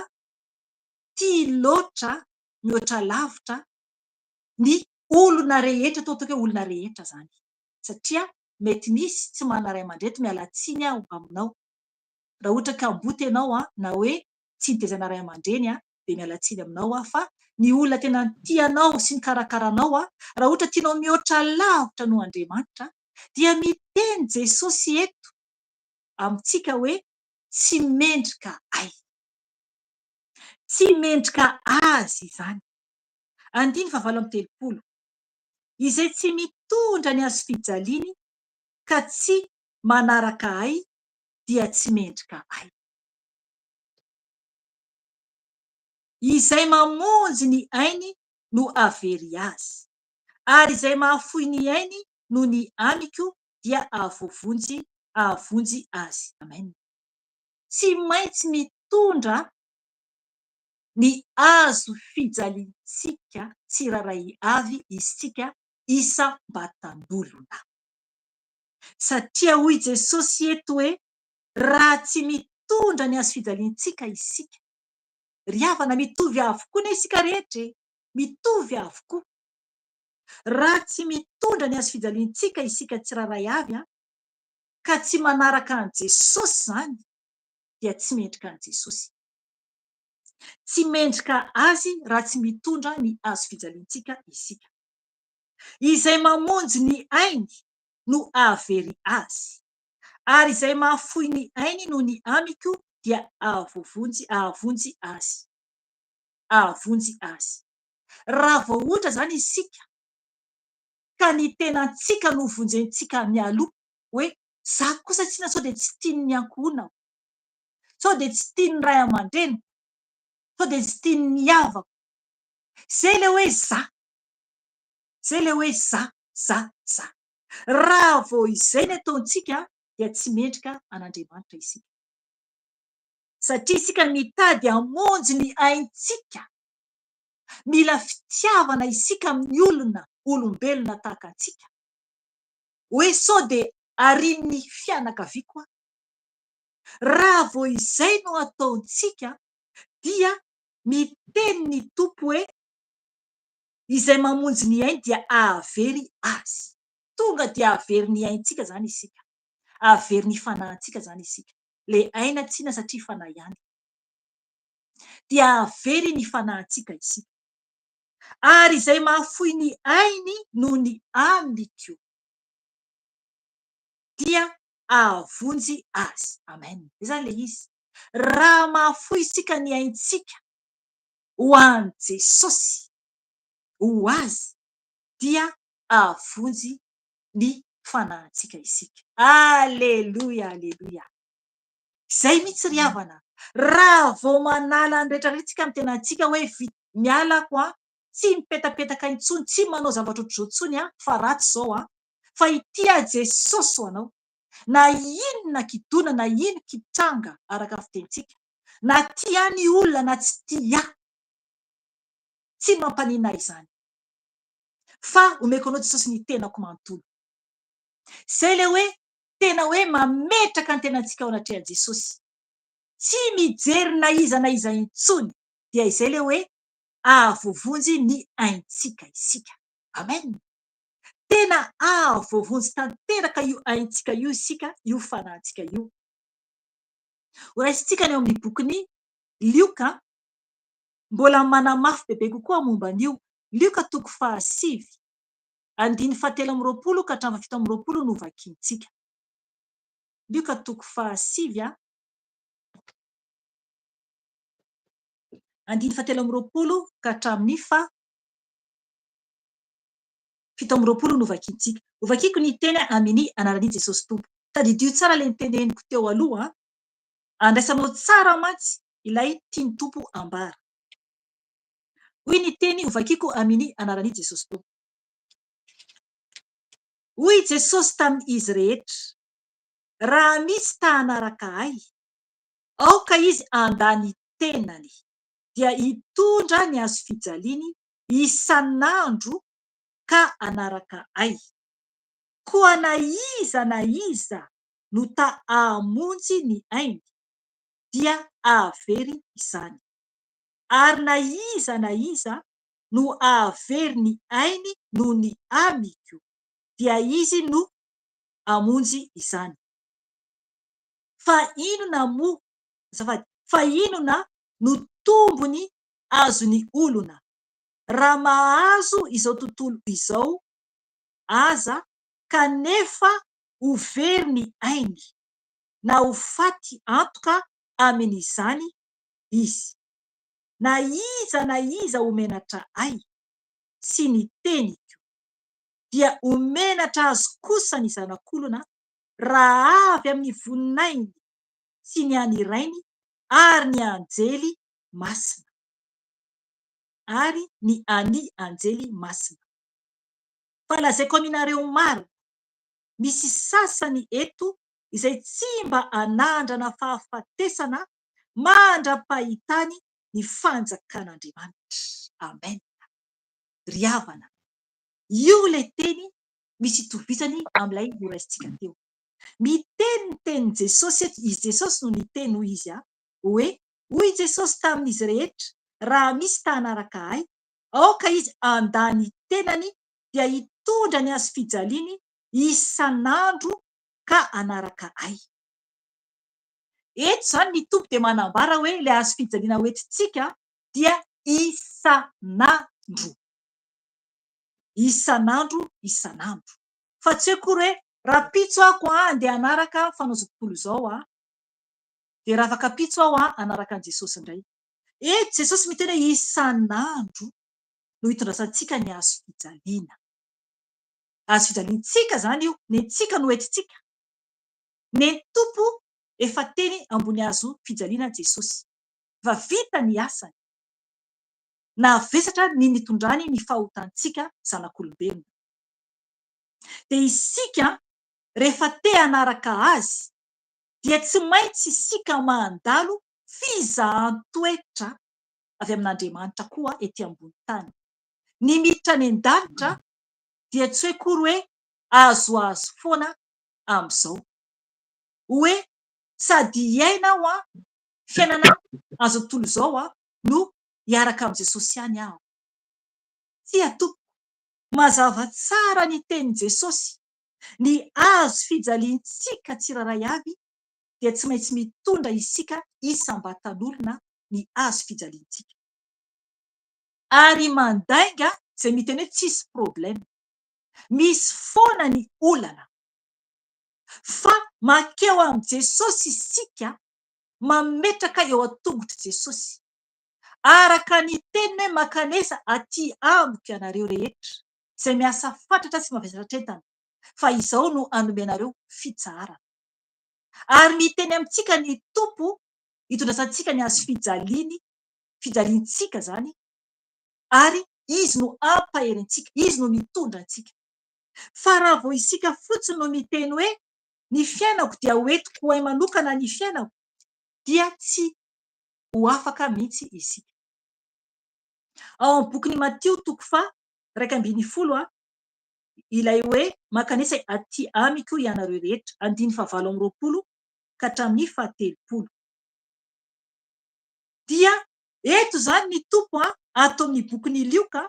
tia loatra mihoatra lavitra ny olona rehetra, atao ataoko hoe olona rehetra izany, satria mety misy tsy manana ray aman-drety, miala tsiny aho aminao, raha ohatra ka kamboty ianao na hoe tsy nitaizana ray aman-dreny dia miala tsiny aminao aho fa ny olona tena tia anao sy nikarakara anao raha ohatra tianao mihoatra lavitra noho Andriamanitra dia miteny Jesosy eto amintsika hoe tsy mendrika ahy. Tsy mendrika azy izany. Andininy fahavalo amby telopolo. Izay tsy mitondra ny hazofijaliany ka tsy manaraka ahy dia tsy mendrika ahy. Izay mamonjy ny ainy no hahavery azy, ary izay mahafoy ny ainy noho ny amiko dia hahavoavonjy hahavonjy azy. Amen. Tsy maintsy mitondra ny hazo fijaliantsika tsirairay avy isika isam-batan'olona. Satria hoy Jesosy eto hoe raha tsy mitondra ny hazo fijaliantsika isika, ry havana mitovy avokoa anie isika rehetra e! Mitovy avokoa. Raha tsy mitondra ny hazo fijaliantsika isika tsirairay avy an, ka tsy manaraka an'i Jesosy izany dia tsy mendrika an'i Jesosy. Tsy mendrika Azy raha tsy mitondra ny hazo fijaliantsika isika. Izay mamonjy ny ainy no hahavery azy, ary izay mahafoy ny ainy noho ny amiko dia hahavoavonjy, hahavonjy azy. Hahavonjy azy. Raha vao ohatra izany isika ka ny tenantsika no vonjentsika mialoha hoe za kosa tsinona sao dia tsy tian'ny ankohonako, sao dia tsy tian'ny ray aman-dreniko, sao dia tsy tian'ny havako. Izay ilay hoe za. Izay ilay hoe za, za, za. Raha vao izay ny ataontsika dia tsy mendrika an'Andriamanitra isika. Satria isika mitady hamonjy ny aintsika. Mila fitiavana isika amin'ny olona, olombelona tahaka antsika. Hoe sao dia arian'ny fianakaviako aho. Raha vao izay no ataontsika dia miteny ny Tompo hoe izay mamonjy ny ainy dia hahavery azy. Tonga dia hahavery ny aintsika izany isika. Hahavery ny fanahintsika izany isika. Ilay aina tsinona satria fanahy ihany. Dia hahavery ny fanahintsika isika. Ary izay mahafoy ny ainy noho ny amiko dia hahavonjy azy. Amen. Izay izany ilay izy. Raha mahafoy isika ny aintsika ho an'i Jesosy, ho Azy, dia hahavonjy ny fanahintsika isika. Aleloia, aleloia. Izay mihitsy ry havana. Raha vao manala ny rehetra rehetra isika amin'ny tenantsika hoe vita, miala ako an, tsy mipetapetaka intsony, tsy manao zavatra ohatr'izao intsony an, fa ratsy izao an, fa ity aho Jesosy ho anao. Na inona kidona na ino kitranga araka ny fitenintsika, na tia ahy ny olona na tsy tia ahy, tsy mampaninona ahy izany. Fa omeko anao Jesosy ny tenako manontolo. Izay ilay hoe tena hoe mametraka ny tenantsika ao anatrehan'i Jesosy. Tsy mijery na iza na iza intsony. Dia izay ilay hoe ahavoavonjy ny aintsika isika. Amen. Tena ahavoavonjy tanteraka io aintsika io isika, io fanahintsika io. Horaisintsika ny ao amin'ny bokin'i Lioka, mbola manamafy bebe kokoa momba an'io. Lioka toko fahasivy, andininy fahatelo amby roapolo ka hatramin'ny fahafito amby roapolo no vakintsika. Lioka toko fahasivy, andininy fahatelo amby roapolo ka hatramin'ny faha 27 no vakintsika. Hovakiko ny teny amin'ny anaran'i Jesosy Tompo. Tadidio tsara ilay noteneniko teo aloha an! Andraisanao tsara mantsy ilay tian'ny Tompo ambara. Hoy ny teny hovakiko amin'ny anaran'i Jesosy Tompo. Hoy Jesosy tamin'izy rehetra. Raha misy ta hanaraka ahy, aoka izy handà ny tenany, dia hitondra ny hazofijaliany isan'andro ka hanaraka ahy. Koa na iza na iza no ta hamonjy ny ainy, dia hahavery izany. Ary na iza na iza no hahavery ny ainy noho ny amiko, dia izy no hamonjy izany. Fa inona moa, azafady, fa inona no tombony azon'ny olona, raha mahazo izao tontolo izao aza kanefa ho very ny ainy, na ho faty antoka amin'izany izy? Na iza na iza ho menatra ahy sy ny teniko, dia ho menatra azy kosa ny Zanak'olona raha avy amin'ny voninahiny sy ny an'ny Rainy ary ny anjely masina. Ary ny an'ny anjely masina. Fa lazaiko aminareo marina, misy sasany eto izay tsy mba hanandrana fahafatesana mandra-pahitany ny fanjakan'Andriamanitra. Amen. Ry havana, io ilay teny misy itovizany amin'ilay noraisintsika teo. Miteny ny tenin'i Jesosy eto, izy Jesosy no niteny hoy izy hoe, hoy Jesosy tamin'izy rehetra, raha misy ta hanaraka ahy, aoka izy handà ny tenany dia hitondra ny hazofijaliany isan'andro ka hanaraka ahy. Eto izany ny Tompo dia manambara hoe ilay hazofijaliana hoentintsika dia isan'andro. Isan'andro, isan'andro. Fa tsy hoe akory hoe rahampitso aho andeha hanaraka fanao izao tontolo izao aho, dia rahafakampitso aho hanaraka an'i Jesosy indray. Eto Jesosy miteny hoe isan'andro no hitondrasantsika ny hazofijaliana. Hazofijaliantsika izany io, nentsika no entintsika. Nen'ny Tompo efa teny ambony hazofijaliana Jesosy. Efa vita ny asany. Nahavesatra ny nitondrany ny fahotantsika zanak'olombelona. Dia isika rehefa te hanaraka Azy dia tsy maintsy isika mandalo fizahan-toetra avy amin'Andriamanitra koa ety ambony tany. Ny miditra any an-danitra dia tsy hoe akory hoe azoazo foana amin'izao. Hoe sady hiaina aho an, fiainana an'izao tontolo izao an, no hiaraka amin'i Jesosy ihany aho. Tsia tompoko, mazava tsara ny tenin'i Jesosy, ny hazo fijaliantsika tsirairay avy dia tsy maintsy mitondra isika isam-batan'olona ny hazo fijaliantsika. Ary mandainga izay miteny hoe tsisy problème. Misy foana ny olana. Fa mankeo amin'i Jesosy isika mametraka eo an-tongotr'i Jesosy. Araka ny teniny hoe mankanesa aty amiko ianareo rehetra izay miasa fatratra sy mavesatr'entana fa izao no hanome anareo fitsaharana. Ary miteny amintsika ny Tompo hitondrasantsika ny hazofijaliany, fijaliantsika izany, ary Izy no hampahery antsika, Izy no mitondra antsika. Fa raha vao isika fotsiny no miteny hoe ny fiainako dia ho entiko ho ahy manokana ny fiainako, dia tsy ho afaka mihitsy isika. Ao amin'ny bokin'i Matio toko faha 11, ilay hoe mankanesa aty amiko ianareo rehetra, andininy faha 28 ka hatramin'ny faha 30. Dia eto izany ny Tompo ato amin'ny bokin'i Lioka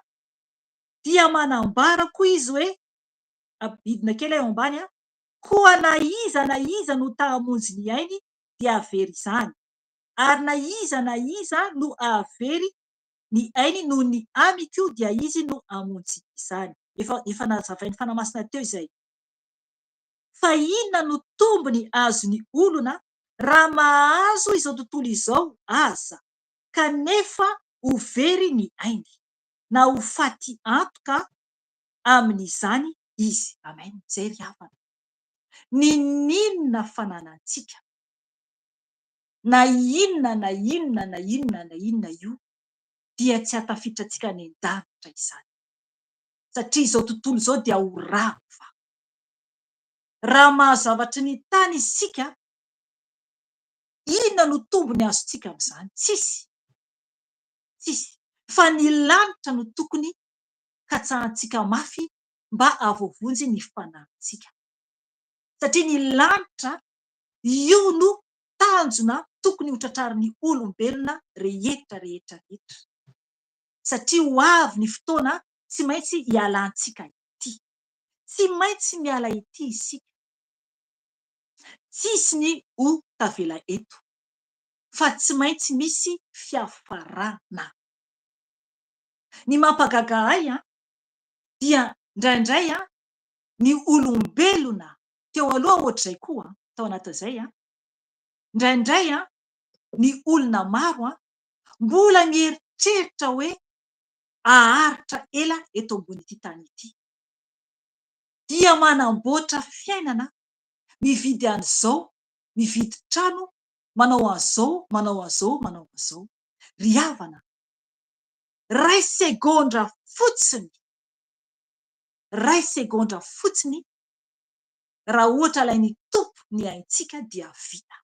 dia manambara koa izy hoe, ampidina kely eo ambany, koa na iza na iza no ta hamonjy ny ainy dia hahavery izany, ary na iza na iza no hahavery ny ainy noho ny amiko dia izy no hamonjy izany. Efa efa nazavain'ny Fanahy Masina teo izay. Fa inona no tombony azon'ny olona raha mahazo izao tontolo izao aza kanefa ho very ny ainy, na ho faty antoka amin'izany izy. Amen. Izay ry havana. N'inon'inona fananantsika, na inona na inona na inona na inona io, dia tsy hahatafiditra antsika any an-danitra izany. Satria izao tontolo izao dia ho rava. Raha mahazo zavatry ny tany isika, inona no tombony azontsika amin'izany? Tsisy. Tsisy. Fa ny lanitra no tokony katsahantsika mafy mba hahavoavonjy ny fanahintsika. Satria ny lanitra, io no tanjona tokony ho tratrarin'ny olombelona rehetra rehetra rehetra. Satria ho avy ny fotoana tsy maintsy hialantsika ety. Tsy maintsy miala ety isika. Tsisy ny ho tavela eto. Fa tsy maintsy misy fiafarana. Ny mampagaga ahy dia indraindray ny olombelona teo aloha ohatr'izay koa tao anatin'izay, indraindray ny olona maro mbola mieritreritra hoe haharitra ela eto ambonin'ity tany ity. Dia manamboatra fiainana, mividy an'izao, mividy trano, manao an'izao, manao an'izao, manao an'izao. Ry havana, ray segondra fotsiny, ray segondra fotsiny, raha ohatra alain'ny Tompo ny aintsika dia vita.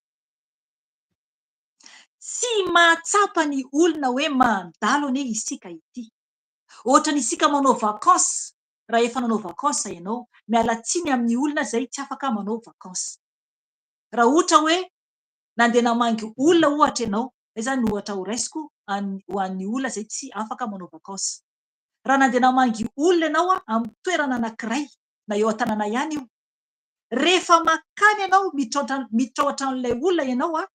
Tsy mahatsapa ny olona hoe mandalo anie isika ity. Ohatran'ny isika manao vacances, raha efa nanao vacances ianao, miala tsiny amin'ny olona izay tsy afaka manao vacances. Raha ohatra hoe nandeha namangy olona ohatra ianao, izay izany no ohatra ho raisiko ho an'ny olona izay tsy afaka manao vacances. Raha nandeha namangy olona ianao amin'ny toerana anankiray, na eo an-tanàna ihany io, rehefa makany ianao, miditra ao an-tranon'ilay olona ianao,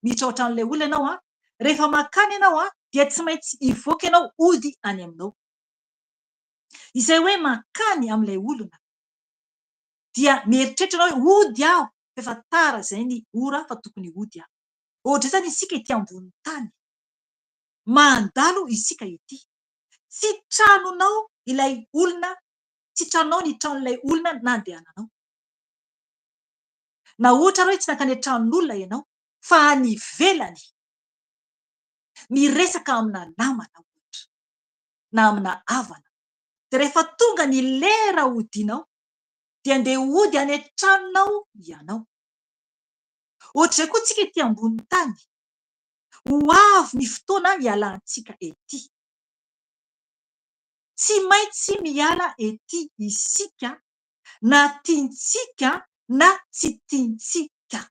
miditra ao an-tranon'ilay olona ianao an, rehefa mankany ianao an, dia tsy maintsy hivoaka ianao hody any aminao. Izay hoe mankany amin'ilay olona, dia mieritreritra ianao hoe hody aho, fa efa tara izay ny ora fa tokony hody aho. Ohatr'izay izany isika ety ambonin'ny tany. Mandalo isika ety. Tsy tranonao ilay olona, tsy tranonao ny tranon'ilay olona nandehananao. Na ohatra ary hoe tsy nankany an-tranon'olona ianao fa any ivelany, miresaka amina namana ohatra, na amina havana, dia rehefa tonga ny lera hodianao dia andeha hody any an-tranonao ianao. Ohatr'izay koa tsika ety ambonin'ny tany, ho avy ny fotoana hialantsika ety. Tsy maintsy miala ety isika na tiantsika na tsy tiantsika.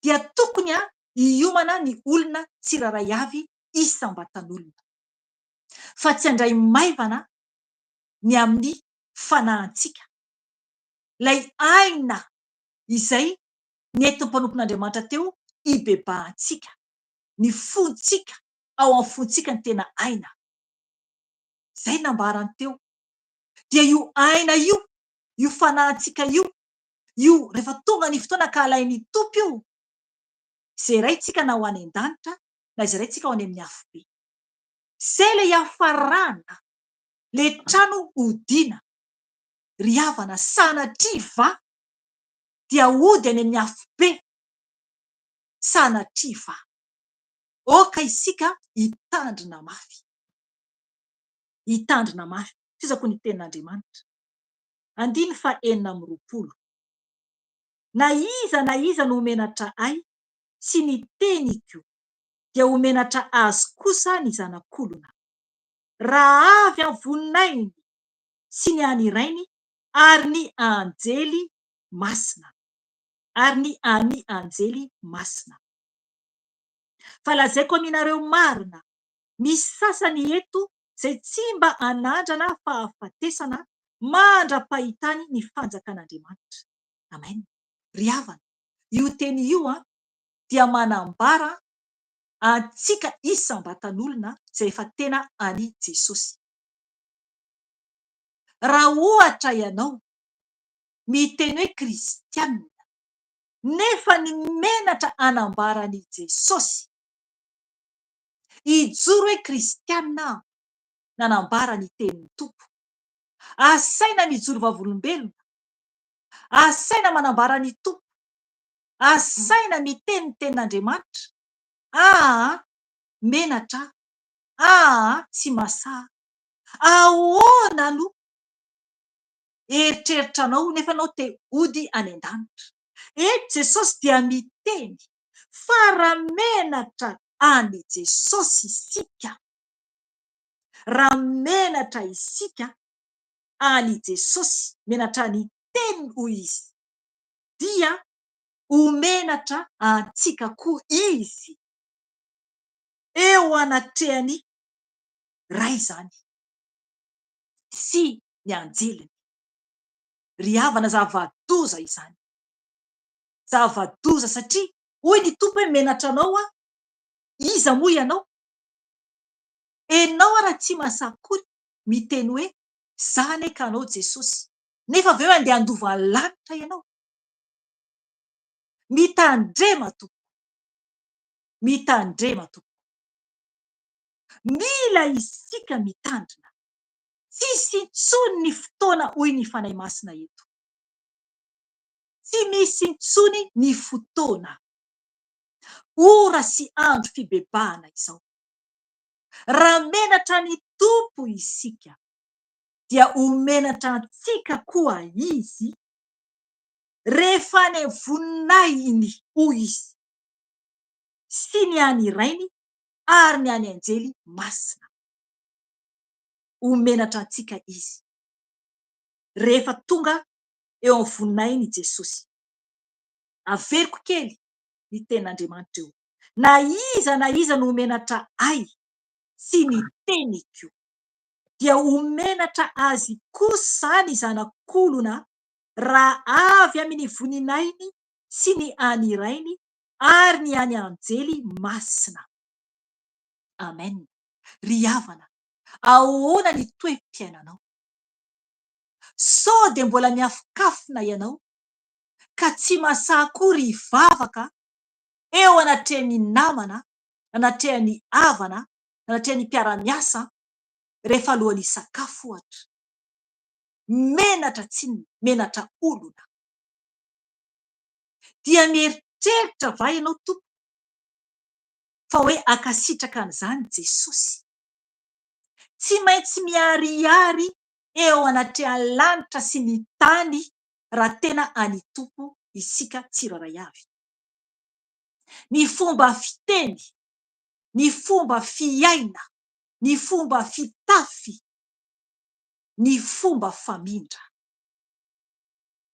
Dia tokony hiomana ny olona tsirairay avy isam-batan'olona. Fa tsy handray maivana ny amin'ny fanahintsika. Ilay aina izay nentin'ny mpanompon'Andriamanitra teo hibebahantsika. Ny fontsika, ao amin'ny fontsika ny tena aina. Izay nambarany teo. Dia io aina io, io fanahintsika io, io rehefa tonga ny fotoana ka alain'ny Tompo io, izay raintsika na ho any an-danitra na izay raintsika ho any amin'ny afobe. Izay ilay hiafarana, ilay trano hodiana. Ry havana, sanatria va dia hody any amin'ny afobe? Sanatria va? Aoka isika hitandrina mafy. Hitandrina mafy. Tohizako ny tenin'Andriamanitra. Andininy faha 26. Na iza na iza no menatra ahy sy ny teniko, dia ho menatra azy kosa ny Zanak'olona, raha avy amin'ny voninahiny sy ny an'ny Rainy ary ny anjely masina. Ary ny an'ny anjely masina. Fa lazaiko aminareo marina, misy sasany eto izay tsy mba hanandrana fahafatesana mandra-pahitany ny fanjakan'Andriamanitra. Amen. Ry havana, io teny io dia manambara antsika isam-batan'olona izay efa tena an'i Jesosy. Raha ohatra ianao miteny hoe kristiana nefa ny menatra hanambara an'i Jesosy, Hijoro hoe kristiana aho, nanambara ny tenin'ny Tompo. Asaina mijoro vavolombelona. Asaina manambara ny Tompo. Asaina miteny ny tenin'Andriamanitra. Aa, menatra aho. Aa, tsy masaha. Ahoana no. eritreritranao nefa ianao te hody any an-danitra. Eto Jesosy dia miteny fa raha menatra an'i Jesosy isika, raha menatra isika an'i Jesosy, menatra ny teniny hoy Izy, dia ho menatra antsika koa Izy eo anatrehan'ny Ray izany sy ny anjeliny. Ry havana zava-doza izany. Zava-doza satria hoy ny Tompo hoe menatra anao aho, iza moa ianao? Enao ara tsy mahasahy akory miteny hoe za anie ka anao Jesosy, nefa avy eo andeha handova ny lanitra ianao. Mitandrema tompoko. Mitandrema tompoko. Mila isika mitandrina. Tsisy intsony ny fotoana hoy ny Fanahy Masina eto. Tsy misy intsony ny fotoana. Ora sy andro fibebahana izao. Raha menatra ny Tompo isika dia ho menatra antsika koa Izy rehefa any amin'ny voninahiny hoy Izy sy ny an'ny Rainy ary ny an'ny anjely masina. Ho menatra antsika Izy rehefa tonga eo amin'ny voninahiny i Jesosy. Averiko kely ny tenin'Andriamanitra eo. Na iza na iza no ho menatra Ahy sy ny teniko, dia ho menatra azy kosa ny Zanak'olona raha avy amin'ny voninahiny sy ny an'ny Rainy ary ny an'ny anjely masina. Amen. Ry havana, ahoana ny toe-piainanao? Sao dia mbola miafokafona ianao ka tsy mahasahy akory hivavaka eo anatrehan'ny namana, anatrehan'ny havana, anatrehan'ny mpiara-miasa rehefa alohan'ny hisakafo ohatra. Menatra tsinona, menatra olona. Dia mieritreritra va ianao tompoko fa hoe hankasitraka an'izany Jesosy? Tsy maintsy miharihary eo anatrehan'ny lanitra sy ny tany raha tena an'i Tompo isika tsirairay avy. Ny fomba fiteny, ny fomba fiaina, ny fomba fitafy, ny fomba famindra.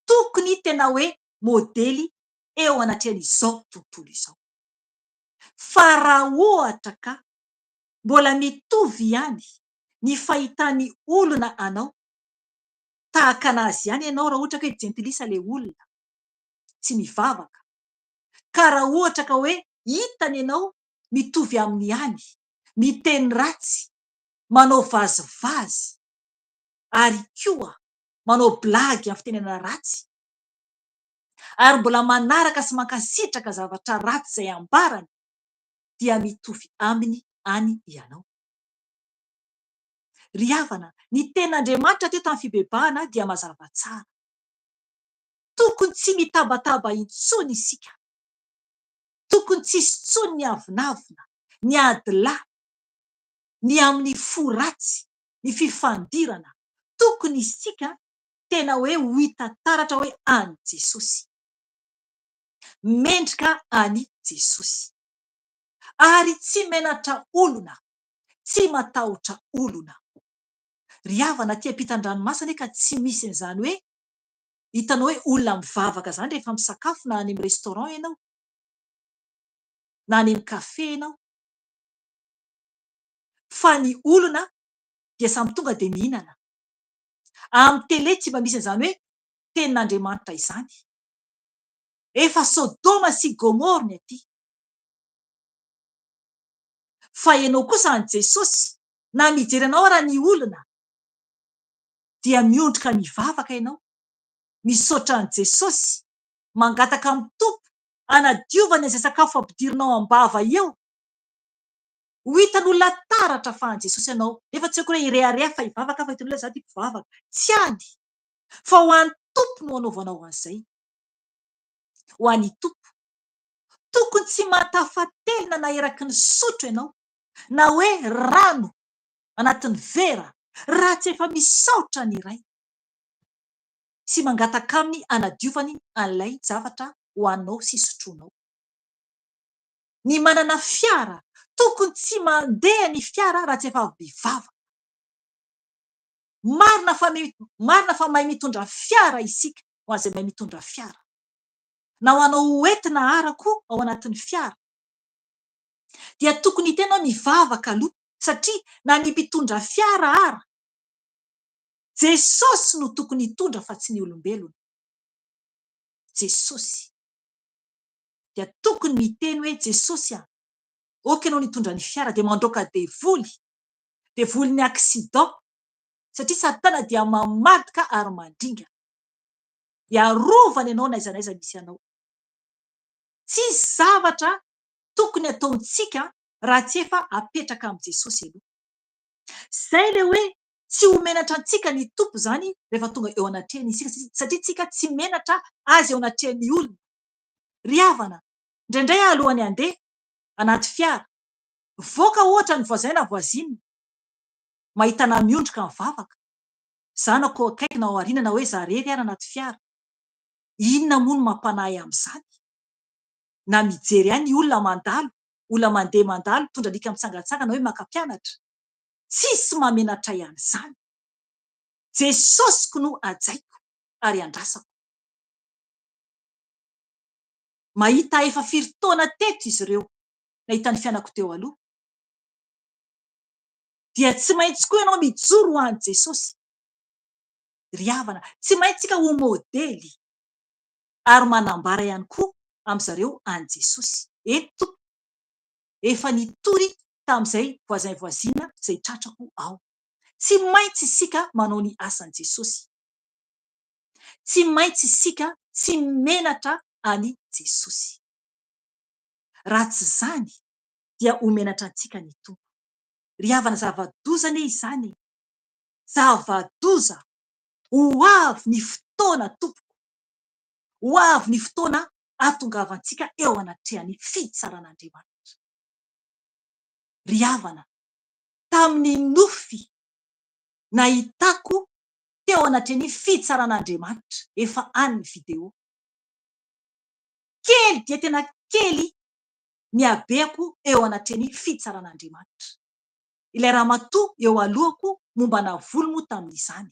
Tokony tena hoe modely eo anatrehan'izao tontolo izao. Fa raha ohatra ka mbola mitovy ihany ny fahitan'ny olona anao, tahaka an'azy ihany ianao raha ohatra ka hoe jentilisa ilay olona, tsy mivavaka, ka raha ohatra ka hoe hitany ianao mitovy aminy ihany, miteny ratsy, manao vazivazy, ary koa manao blagy amin'ny fitenenana ratsy, ary mbola manaraka sy mankasitraka zavatra ratsy izay ambarany, dia mitovy aminy any ianao. Ry havana, ny tenin'Andriamanitra teo tamin'ny fibebahana dia mazava tsara. Tokony tsy mitabataba intsony isika. Tokony tsy hisy intsony ny avonavona, ny ady lahy, ny amin'ny fo ratsy, ny fifandirana. Tokony isika tena hoe ho hita taratra hoe an'i Jesosy. Mendrika an'i Jesosy. Ary tsy menatra olona, tsy matahotra olona. Ry havana aty ampitan-dranomasina anie ka tsy misy an'izany hoe hitanao hoe olona mivavaka izany rehefa misakafo na any amin'ny restaurant ianao, na any amin'ny café ianao. Fa ny olona dia samy tonga dia mihinana. Amin'ny télé tsy mba misy an'izany hoe tenin'Andriamanitra izany. Efa Sodoma sy Gomoro ny aty. Fa ianao kosa an'i Jesosy, na mijery anao ara ny olona, dia miondrika mivavaka ianao, misaotra an'i Jesosy, mangataka amin'ny Tompo hanadiovany an'izay sakafo ampidirinao am-bava eo. Ho hitan'olona taratra fa an'i Jesosy ianao, nefa tsy akory hoe hirehareha fa hivavaka fa hitan'olona za ty mpivavaka. Tsy any! Fa ho an'ny Tompo no anaovanao an'izay. Ho an'i Tompo. Tokony tsy mahatafatelina na eraky ny sotro ianao, na hoe rano anatin'ny vera, raha tsy efa misaotra ny Ray. sy mangataka Aminy hanadiovany an'ilay zavatra hohaninao sy sotroinao. Ny manana fiara, tokony tsy mandeha ny fiara raha tsy efa avy mivavaka. Marina fa marina fa mahay mitondra fiara isika ho an'izay mahay mitondra fiara. Na ho anao ho entina ara koa ao anatin'ny fiara. Dia tokony hiteny hoe mivavaka aloha satria na ny mpitondra fiara ara, Jesosy no tokony hitondra fa tsy ny olombelona. Jesosy. Dia tokony miteny hoe Jesosy a, ok ianao nitondra ny fiara dia mandroaka devoly, devolin'ny accident, satria satana dia mamadika ary mandringana. Dia arovany ianao n'aiza n'aiza misy anao. Tsisy zavatra tokony ataontsika raha tsy efa apetraka amin'i Jesosy aloha. Zay le hoe tsy ho menatra antsika ny Tompo zany rehefa tonga eo anatrehany isika satria tsika tsy menatra Azy eo anatrehan'ny olona. Ry havana, indraindray aho alohan'ny handeha anaty fiara, mivoaka ohatra ny voisin na voisine, mahita anah miondrika mivavaka, zanako eo akaiky na ao aoriana na hoe za rery ary anaty fiara, inona moa no mampanahy amin'izany? Na mijery ahy ny olona mandalo, olona mandeha mandalo, mitondra alika mitsangantsangana hoe maka mpianatra. Tsisy mahamenatra ahy an'izany. Jesosiko no hajaiko ary andrasako. Mahita ahy efa firy taona teto izy ireo, nahita ny fiainako teo aloha. Dia tsy maintsy koa ianao mijoro ho an'i Jesosy. Ry havana, tsy maintsy tsika ho modely ary manambara ihany koa amin'zareo an'i Jesosy. Eny tompoko, efa nitory tamin'izay voisin voisine izay tratrako aho. Tsy maintsy isika manao ny asan'i Jesosy. Tsy maintsy isika tsy menatra an'i Jesosy. Raha tsy izany dia ho menatra antsika ny Tompo. Ry havana zava-doza anie izany e! Zava-doza! Ho avy ny fotoana tompoko! Ho avy ny fotoana hahatongavantsika eo anatrehan'ny fitsaran'Andriamanitra. Ry havana, tamin'ny nofy nahitako teo anatrehan'ny fitsaran'Andriamanitra, efa any ny vidéo, kely dia tena kely ny habeako eo anatrehan'ny fitsaran'Andriamanitra. Ilay ramatoa eo alohako mombana volo moa tamin'izany.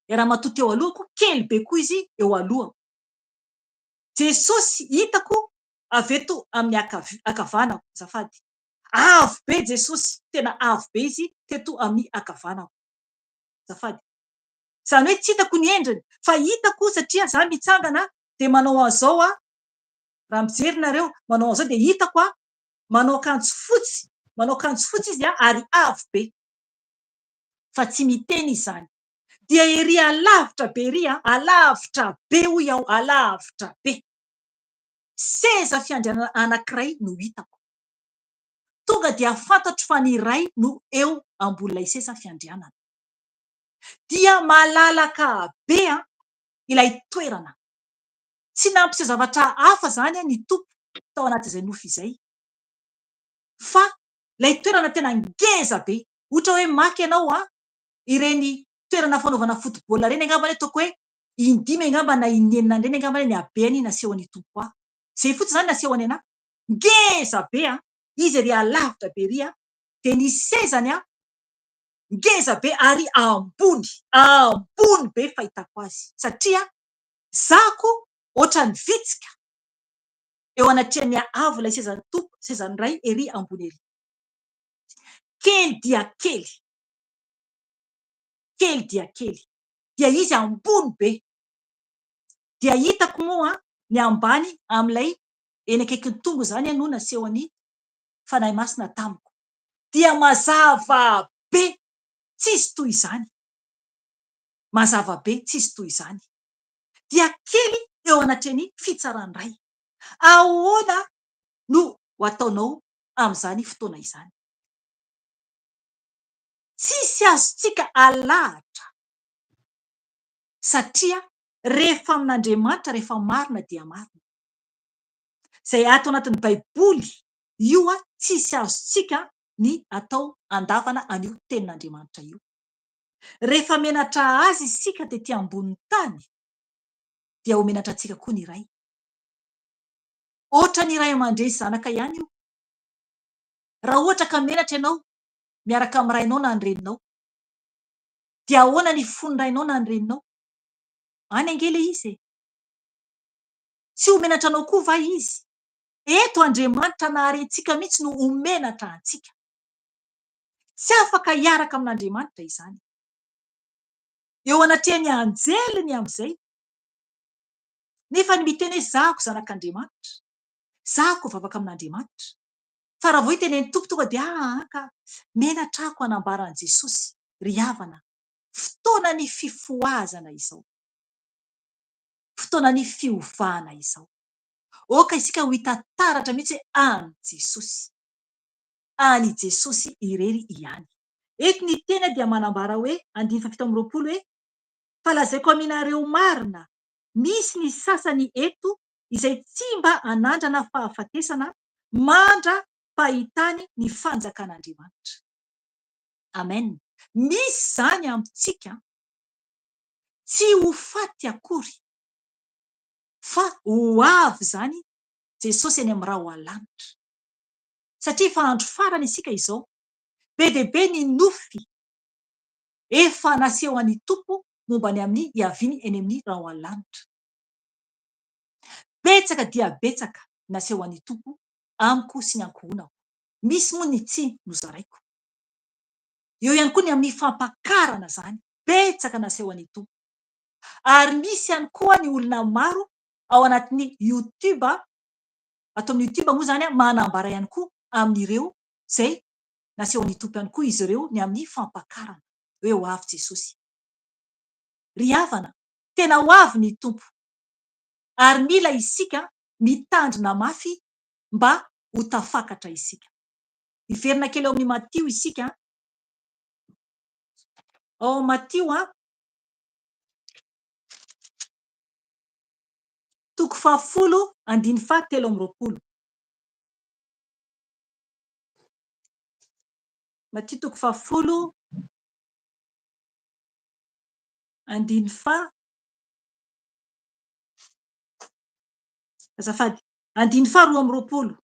Ilay ramatoa teo alohako, kely be koa izy eo alohako. Jesosy hitako avy eto amin'ny ankavanako, azafady. Avo be Jesosy, tena avo be izy teto amin'ny ankavanako. Azafady. Izany hoe tsy hitako ny endriny, fa hitako satria za mitsangana dia manao an'izao aho, raha mijery nareo, manao an'izao dia hitako aho, manao akanjo fotsy, manao akanjo fotsy izy ary avo be. Fa tsy miteny izany. Dia ery alavitra be ery an, alavitra be hoy aho, alavitra be. Seza fiandrianana anankiray no hitako. Tonga dia fantatro fa ny Ray no eo ambonin'ilay seza fiandrianana. Dia malalaka be an, ilay toerana. Tsy nampiseho zavatra hafa izany ny Tompo tao anatin'izay nofy izay. Fa ilay toerana tena ngeza be. Ohatra hoe maka ianao an, ireny toerana fanaovana football ireny angambany ataoko hoe in-dimy angamba na in-enina an'ireny angambany ny habeny nasehon'ny Tompo ahy. Izay fotsiny izany nasehony anà. Ngeza be an! Izy ery alavitra be ery an! Dia ny sezany an, ngeza be ary ambony, ambony be fahitako azy. Satria zako ohatran'ny vitsika eo anatrehan'ny avo ilay sezan'ny Tompo, sezan'ny Ray ery ambony ery. Kely dia kely. Kely dia kely. Dia izy ambony be. Dia hitako moa ny ambany amin'ilay eny akaikin'ny tongony izany no nasehon'ny Fanahy Masina tamiko. Dia mazava be tsisy toy izany. Mazava be tsisy toy izany. Dia kely eo anatrehan'ny fitsaran'ny Ray. Ahoana no ho ataonao amin'izany fotoana izany? Tsisy azontsika alahatra satria rehefa amin'Andriamanitra rehefa marina dia marina. Izay ato anatin'ny baiboly io tsisy azontsika ny atao andavana an'io tenin'Andriamanitra io. Rehefa menatra Azy isika tety ambonin'ny tany, dia ho menatra antsika koa ny Ray. Ohatran'ny ray aman-dreny sy zanaka ihany io. Raha ohatra ka menatra ianao miaraka amin'ny rainao na ny reninao, dia ahoana ny fon'ny rainao na ny reninao? Any ange ilay izy e! Tsy ho menatra anao koa va izy? Eto Andriamanitra nahary antsika mihitsy no ho menatra antsika. Tsy afaka hiaraka amin'Andriamanitra izany. Eo anatrehan'ny anjeliny amin'izay. Nefa ny miteny hoe zahako zanak'Andriamanitra, zahako vavaka amin'Andriamanitra. Fa raha vao hiteny ny Tompo tonga dia aa ka menatra ako hanambara an'i Jesosy. Ry havana, fotoanan'ny fifohazana izao. Fotoanan'ny fiovana izao. Aoka isika ho hita taratra mihitsy hoe an'i Jesosy. An'i Jesosy irery ihany. Eto ny teny dia manambara hoe, andininy faha-27 hoe, Fa lazaiko aminareo marina, misy ny sasany eto izay tsy mba hanandrana fahafatesana mandra-pahitany ny fanjakan'Andriamanitra. Amen. Misy izany amintsika tsy ho faty akory fa ho avy izany Jesosy eny amin'ny rahoalanitra. Satria efa andro farany isika izao. Be dia be ny nofy efa naseho an'i Tompo momba ny amin'ny hiaviany eny amin'ny rahoalanitra. Betsaka dia betsaka ny naseho an'i Tompo amiko sy ny ankohonako. Misy moa ny tsy nozaraiko. Eo ihany koa ny amin'ny fampakarana izany. Betsaka naseho an'i Tompo. Ary misy ihany koa ny olona maro ao anatin'ny YouTube, ato amin'ny YouTube moa izany manambara ihany koa amin'ireo izay nasehon'ny Tompo ihany koa izy ireo ny amin'ny fampakarana, hoe ho avy Jesosy. Ry havana, tena ho avy ny Tompo, ary mila isika mitandrina mafy mba ho tafakatra isika. Hiverina kely ao amin'ny Matio isika. Ao amin'ny Matio a, toko fahafolo andininy faha 23. Matio toko fahafolo andininy faha azafady andininy faha 22.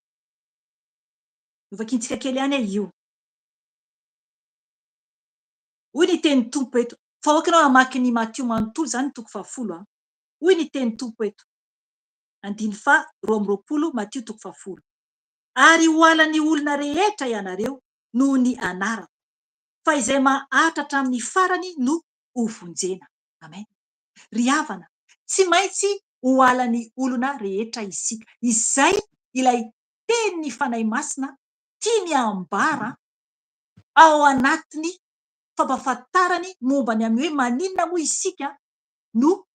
Novakintsika kely ihany e io. Hoy ny tenin'ny Tompo eto. Fa aoka ianao hamaky ny Matio manontolo izany ny toko fahafolo a. Hoy ny tenin'ny Tompo eto. Andininy faha 22 Matio toko fahafolo. Ary ho halan'ny olona rehetra ianareo noho ny anarako, fa izay maharitra hatramin'ny farany no hovonjena. Amen. Ry havana, tsy maintsy ho halan'ny olona rehetra isika. Izay ilay tenin'ny Fanahy Masina tiany hambara ao anatin'ny fampahafantarany momba ny amin'ny hoe maninona moa isika no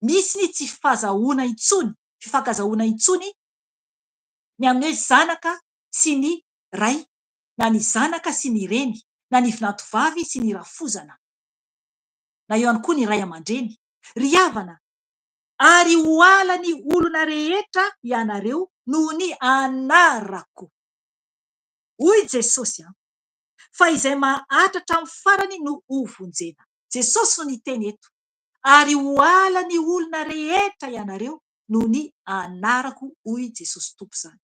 misy ny tsy fazahoana intsony, fifankazahoana intsony ny amin'ny hoe zanaka sy ny ray, na ny zanaka sy ny reny, na ny vinantovavy sy ny rafozana, na eo ihany koa ny ray aman-dreny. Ry havana, ary ho halan'ny olona rehetra ianareo noho ny anarako. Hoy Jesosy an! Fa izay maharitra hatramin'ny farany no hovonjena. Jesosy no niteny eto. Ary ho halan'ny olona rehetra ianareo noho ny anarako hoy Jesosy Tompo izany.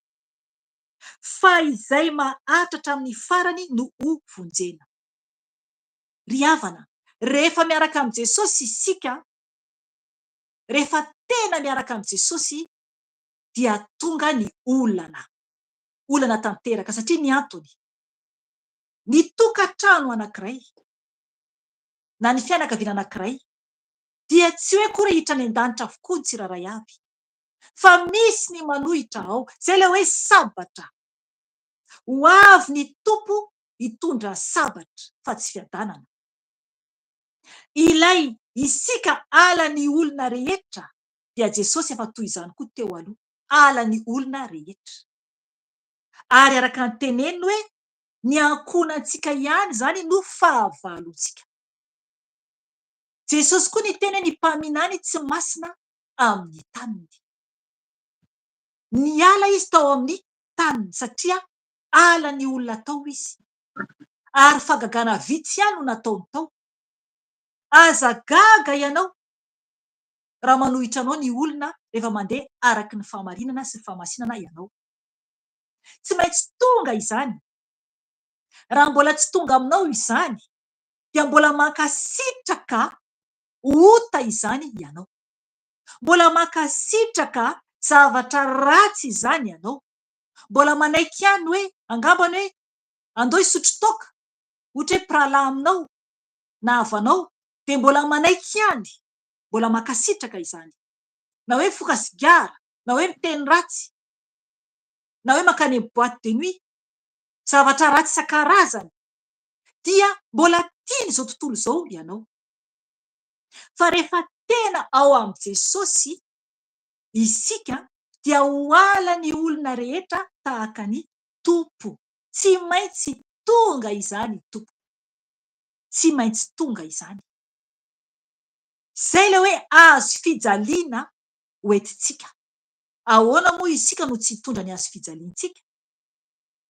Fa izay maharitra hatramin'ny farany no ho vonjena. Ry havana, rehefa miaraka amin'i Jesosy isika, rehefa tena miaraka amin'i Jesosy dia tonga ny olana. Olana tanteraka satria ny antony, ny tokantrano anankiray na ny fianakaviana anankiray dia tsy hoe akory hiditra any an-danitra avokoa ny tsirairay avy, fa misy ny manohitra ao, izay ilay hoe sabatra. Ho avy ny Tompo hitondra sabatra fa tsy fiadanana. Ilay isika halan'ny olona rehetra dia Jesosy efa toy izany koa teo aloha, halan'ny olona rehetra. Ary araka ny teneniny hoe ny ankohonantsika ihany izany no fahavalontsika. Jesosy koa niteny hoe ny mpaminany tsy masina amin'ny taniny. Niala izy tao amin'ny taniny satria halan'ny olona tao izy. Ary fahagagana vitsy ihany no nataony tao. Aza gaga ianao raha manohitra anao ny olona rehefa mandeha araka ny fahamarinana sy ny fahamasinana ianao. Tsy maintsy tonga izany. Raha mbola tsy tonga aminao izany dia mbola mankasitraka ota izany ianao. Mbola mankasitraka zavatra ratsy izany ianao. Mbola manaiky ihany hoe angambany hoe andao hisotro toaka, ohatra hoe mpirahalahy aminao na havanao dia mbola manaiky ihany, mbola mankasitraka izany. Na hoe mifoka sigara, na hoe miteny ratsy, na hoe mankany amin'ny boite de nuit, zavatra ratsy isan-karazany dia mbola tian'izao tontolo izao ianao. Fa rehefa tena ao amin'i Jesosy isika dia ho halan'ny olona rehetra tahaka ny Tompo. Tsy maintsy tonga izany Tompoko. Tsy maintsy tonga izany. Izay ilay hoe hazo fijaliana ho entintsika. Ahoana moa isika no tsy hitondra ny hazo fijaliantsika?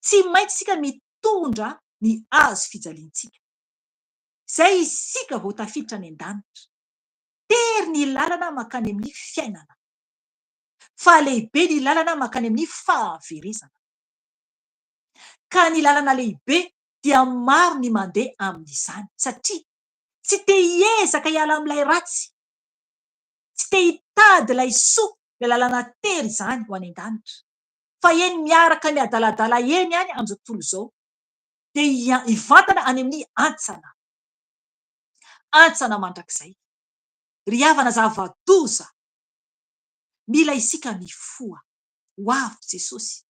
Tsy maintsy isika mitondra ny hazo fijaliantsika. Izay isika vao tafiditra any an-danitra. Tery ny lalana mankany amin'ny fiainana. Fa lehibe ny lalana mankany amin'ny fahaverezana. Ka ny lalana lehibe dia maro ny mandeha amin'izany satria tsy te hiezaka hiala amin'ilay ratsy, tsy te hitady ilay soa, ilay lalana tery izany ho any an-danitra. Fa eny miaraka miadaladala eny ihany amin'izao tontolo izao. dia hivantana any amin'ny hantsana. Hantsana mandrakizay. Ry havana zava-doza! Mila isika mifoha. Ho avy Jesosy.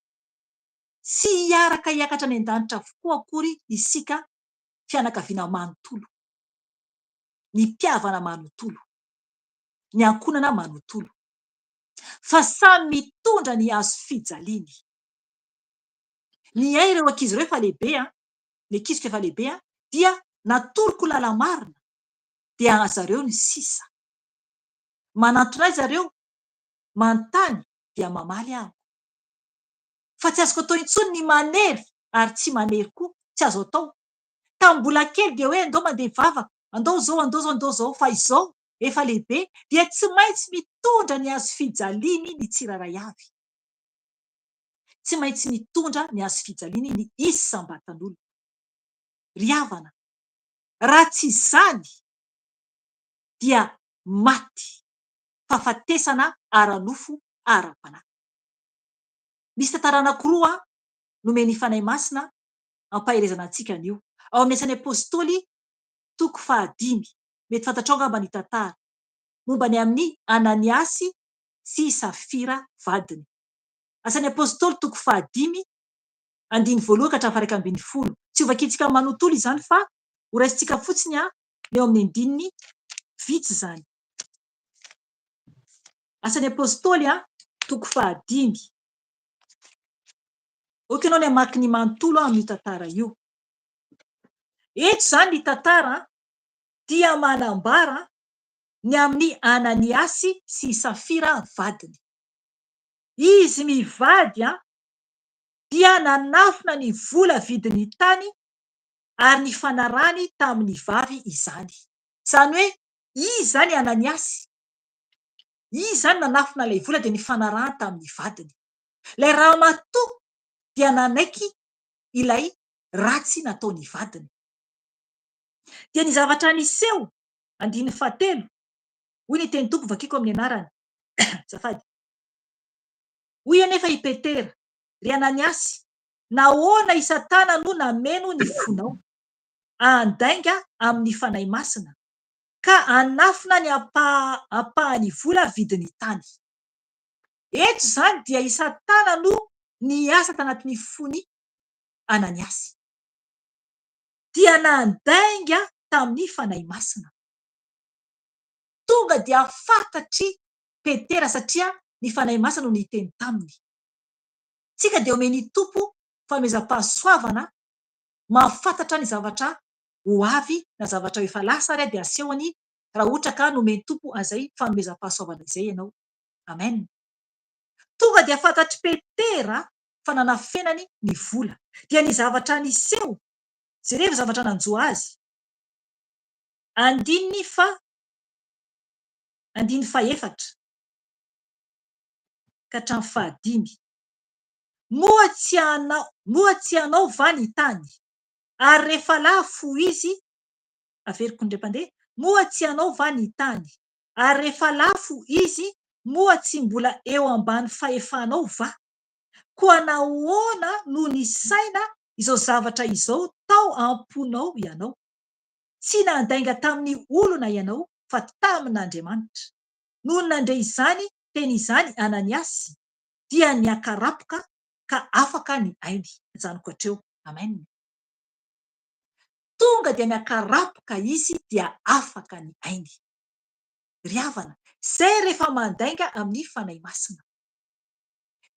Tsy hiaraka hiakatra any an-danitra avokoa akory isika fianakaviana manontolo. Ny mpihavana manontolo. Ny ankohonana manontolo. Fa samy mitondra ny hazo fijaliany. Ny ahy ireo ankizy ireo efa lehibe an, ny ankiziko efa lehibe an, dia natoroko lala-marina, dia zareo ny sisa. Manantona ahy zareo, manontany dia mamaly aho. Fa tsy azoko atao intsony ny manery ary tsy manery koa, tsy azo atao. Tamin'ny mbola kely dia hoe andao mandeha hivavaka, andao izao, andao izao, andao izao, fa izao efa lehibe dia tsy maintsy mitondra ny hazofijaliany ny tsirairay avy. Tsy maintsy mitondra ny hazofijaliany ny isam-batan'olona. Ry havana, raha tsy izany dia maty, fahafatesana ara-nofo ara-panahy. Misy tantara anankiroa nomen'ny Fanahy Masina ampaherezana antsika anio. Ao amin'ny Asan'ny Apostoly toko fahadimy, mety fantatrao angamba ny tantara, momba ny amin'i Ananiasy sy i Safira vadiny. Asan'ny Apostoly toko fahadimy, andininy voalohany ka hatramin'ny faha-11. Tsy hovakintsika manontolo izany fa horaisintsika fotsiny ny eo amin'ny andininy vitsy izany. Asan'ny Apostoly toko fahadimy. Ok ianao ny hamaky ny manontolo amin'io tantara io. Eto izany ny tantara dia manambara ny amin'i Ananiasy sy i Safira vadiny. Izy mivady dia nanafina ny vola vidin'ny tany ary nifanarahany tamin'ny vavy izany. Izany hoe izy izany Ananiasy, izy izany nanafina ilay vola dia nifanarahany tamin'ny vadiny. Ilay ramatoa dia nanaiky ilay ratsy nataon'ny vadiny. Dia ny zavatra niseho, andininy fahatelo, hoy ny tenin'ny Tompo vakiko amin'ny anarany. Azafady. Hoy anefa i Petera, Ry Ananiasy, nahoana i Satana no nameno ny fonao, handainga amin'ny Fanahy Masina, ka hanafina ny ampahan'ny vola vidin'ny tany? Eto izany dia i Satana no niasa tanatin'ny fon'i Ananiasy. Dia nandainga tamin'ny Fanahy Masina. Tonga dia fantatr'i Petera satria ny Fanahy Masina no niteny taminy. Tsika dia omen'ny Tompo fanomezam-pahasoavana mahafantatra ny zavatra ho avy na zavatra efa lasa ary dia asehony raha ohatra ka nomen'ny Tompo an'izay fanomezam-pahasoavana izay ianao. Amen. Tonga dia fantatr'i Petera fa nanafenany ny vola. Dia ny zavatra niseho. Jerevo zavatra nanjo azy. Andininy fa andininy fahefatra ka hatramin'ny fahadimy. Moa tsy anao, moa tsy anao va ny tany? Ary rehefa lafo izy, averiko indray mpandeha, moa tsy anao va ny tany? Ary rehefa lafo izy, moa tsy mbola eo ambany fahefanao va? Koa nahoana no nisaina izao zavatra izao tao am-ponao ianao? Tsy nandainga tamin'ny olona ianao, fa tamin'Andriamanitra. Nony nandre izany teny izany Ananiasy, dia niakarapoka ka afaka ny ainy. Ajanoko hatreo. Amen. Tonga dia niakarapoka izy dia afaka ny ainy. Ry havana, izay rehefa mandainga amin'ny Fanahy Masina.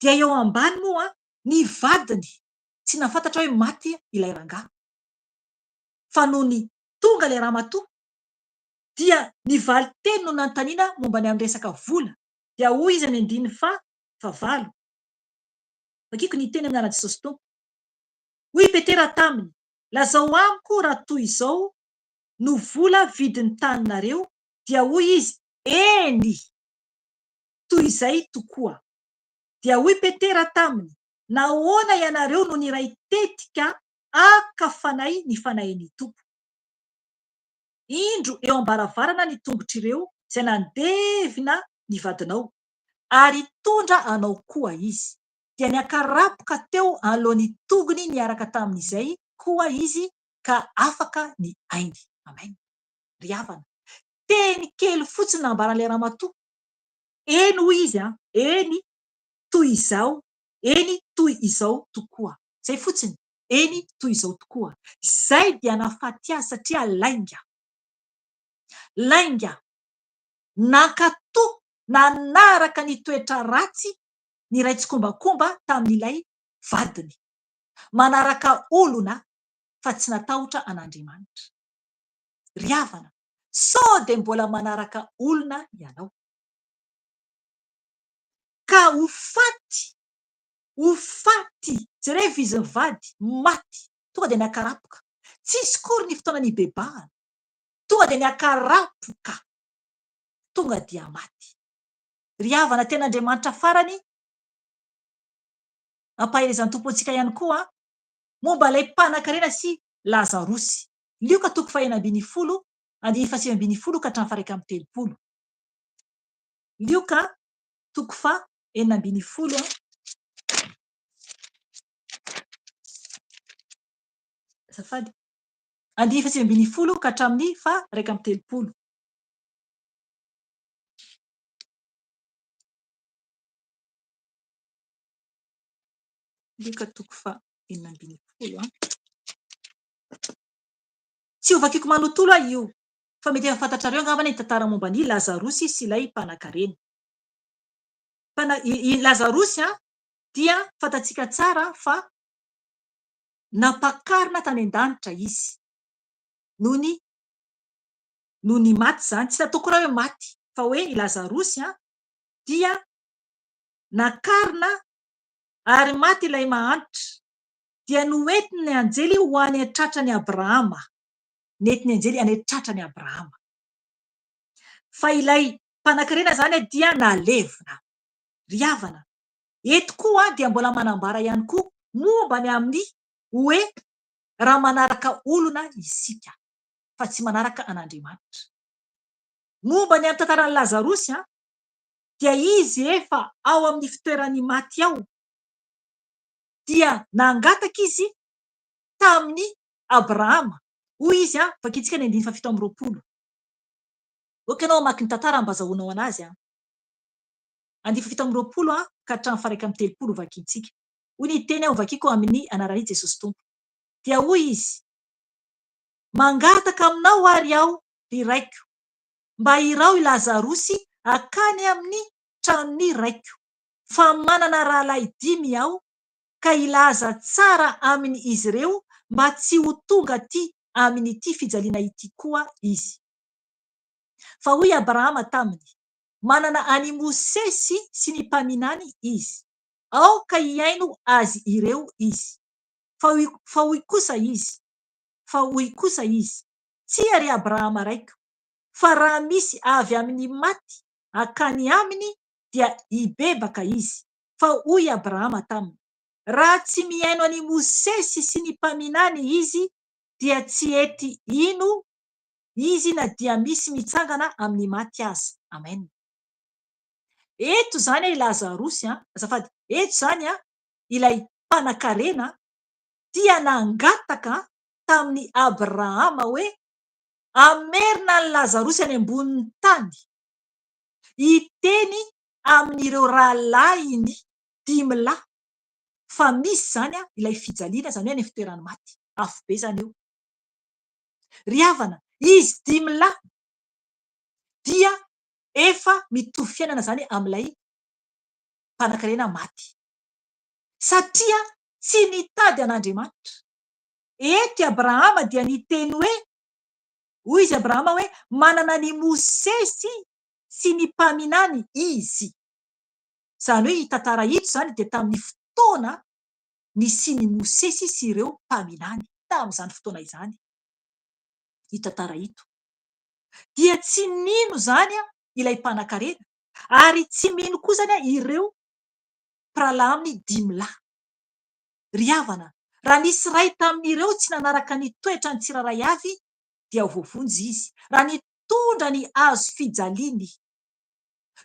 Dia eo ambany moa ny vadiny tsy nahafantatra hoe maty ilay rangahy. Fa nony tonga ilay ramatoa dia ny valin-teny no nanontaniana momba ny amin'ny resaka vola. Dia hoy izy any andininy faha fahavalo. Vakiko ny teny amin'ny anaran'i Jesosy Tompo. Hoy i Petera taminy, Lazao amiko raha toy izao no vola vidin'ny taninareo, dia hoy izy, Eny! Toy izay tokoa. Dia hoy Petera taminy, Nahoana ianareo no niray tetika haka fanahy ny Fanahin'ny Tompo? Indro eo am-baravarana ny tongotr'ireo izay nandevina ny vadinao, ary hitondra anao koa izy. Dia niakarapoka teo anoloan'ny tongony niaraka tamin'izay koa izy ka afaka ny ainy. Amen. Ry havana, teny kely fotsiny nambaran'ilay ramatoa. Eny hoy izy an, eny toy izao, eny toy izao tokoa. Izay fotsiny. Eny, toy izao tokoa. Izay dia nahafaty azy satria lainga. Lainga. Nankatò, nanaraka ny toetra ratsy niray tsikombakomba tamin'ilay vadiny. Manaraka olona fa tsy natahotra an'Andriamanitra. Ry havana, sao dia mbola manaraka olona ianao? Ka ho faty Ho faty! Jerevo izy mivady, maty! Tonga dia niakarapoka. Tsisy kory ny fotoana nibebahana. Tonga dia niakarapoka. Tonga dia maty. Ry havana tena Andriamanitra farany, ampaherezan'ny Tompo antsika ihany koa momba ilay mpanankarena sy Lazarosy. Lioka toko faha-16, andininy faha-19 ka hatramin'ny faha-31. Lioka toko faha 16 an. Azafady. Andihy faha-19 ka hatramin'ny faha-31. Lioka toko faha-16 an. Tsy ho vakiko manontolo aho io, fa mety efa fantatrareo angamba ny tantara momba an'i Lazarosy sy ilay mpanankarena. Mpana, i, i Lazarosy an, dia fantatsika tsara fa nampakarina tany an-danitra izy. Nony, nony maty izany, tsy nataoko raha hoe maty, fa hoe i Lazarosy an, dia nakarina ary maty ilay mahantra, dia noentin'ny anjely ho any an-tratran'i Abrahama. Nentin'ny anjely any an-tratran'i Abrahama. Fa ilay Mpanakarena izany dia nalevina. Ry havana, eto koa dia mbola manambara ihany koa momba ny amin'ny hoe raha manaraka olona isika fa tsy manaraka an'Andriamanitra. Momba ny amin'ny tantaran'i Lazarosy dia izy efa ao amin'ny fitoeran'ny maty ao dia nangataka izy tamin'i Abrahama. Hoy izy, vakintsika ny andininy faha 27. Ok ianao hamaky ny tantara mba azahoanao anazy an. Andivo 27 an ka hatramin'ny faha 31 hovakintsika. Hoy ny teny aho hovakiko amin'ny anaran'i Jesosy Tompo. Dia hoy izy, Mangataka aminao ary aho, ry raiko, mba iraho i Lazarosy hakany amin'ny tranon'ny raiko, fa manana rahalahy dimy aho, ka hilaza tsara amin' izy ireo mba tsy ho tonga aty amin' ity fijaliana ity koa izy. Fa hoy Abrahama taminy, Manana an' i Mosesy sy ny mpaminany izy, aoka hihaino azy ireo izy. Fa hoy kosa izy, Fa hoy kosa izy, Tsia, ry Abrahama raiko, fa raha misy avy amin'ny maty hankany aminy dia hibebaka izy. Fa hoy Abrahama taminy, Raha tsy mihaino an'i Mosesy sy ny mpaminany izy dia tsy hety hino izy na dia misy mitsangana amin'ny maty aza. Amen. Eto izany i Lazarosy an, azafady, eto izany an, ilay mpanakarena dia nangataka tamin'i Abrahama hoe hamerina an'i Lazarosy any ambonin'ny tany, hiteny amin'ireo rahalahiny dimy lahy fa misy izany ilay fijaliana, izany hoe any amin'ny fitoeran'ny maty, afobe izany io. Ry havana, izy dimy lahy dia efa mitovy fiainana izany amin'ilay mpanankarena maty. Satria tsy nitady an'Andriamanitra. Eto i Abrahama dia niteny hoe, hoy izy Abrahama hoe, manana an'i Mosesy sy ny mpaminany izy. Izany hoe io tantara ito izany dia tamin'ny fotoana nisian'i Mosesy sy ireo mpaminany. Tamin'izany fotoana izany io tantara ito. Dia tsy nino izany ilay mpanankarena ary tsy mino koa izany ireo mpirahalahy aminy dimy lahy. Ry havana, raha nisy iray tamin'ireo tsy nanaraka ny toetrany tsirairay avy dia voavonjy izy, raha nitondra ny hazo fijaliany.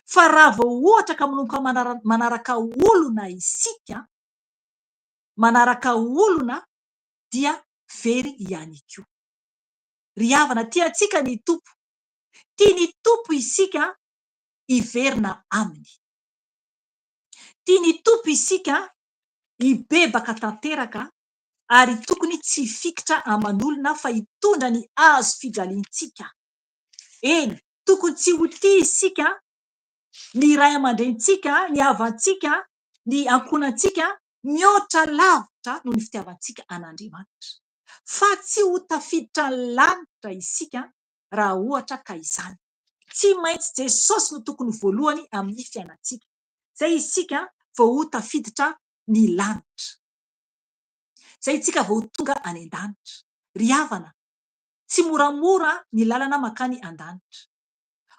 Fa raha vao ohatra ka manomboka manaraka olona isika, manaraka olona dia very ihany koa. Ry havana, tiantsika ny Tompo. Tian'ny Tompo isika hiverina Aminy. Tian'ny Tompo isika hibebaka tanteraka ary tokony tsy hifikitra aman'olona fa hitondra ny hazo fijaliantsika. Eny, tokony tsy ho tia isika, ny ray aman-drenintsika, ny havantsika, ny ankohonantsika mihoatra lavitra noho ny fitiavantsika an'Andriamanitra. Fa tsy ho tafiditra ny lanitra isika raha ohatra ka izany. Tsy maintsy Jesosy no tokony ho voalohany amin'ny fiainantsika. Izay isika vao ho tafiditra ny lanitra. Izay isika vao ho tonga any an-danitra. Ry havana, tsy moramora ny lalana mankany an-danitra.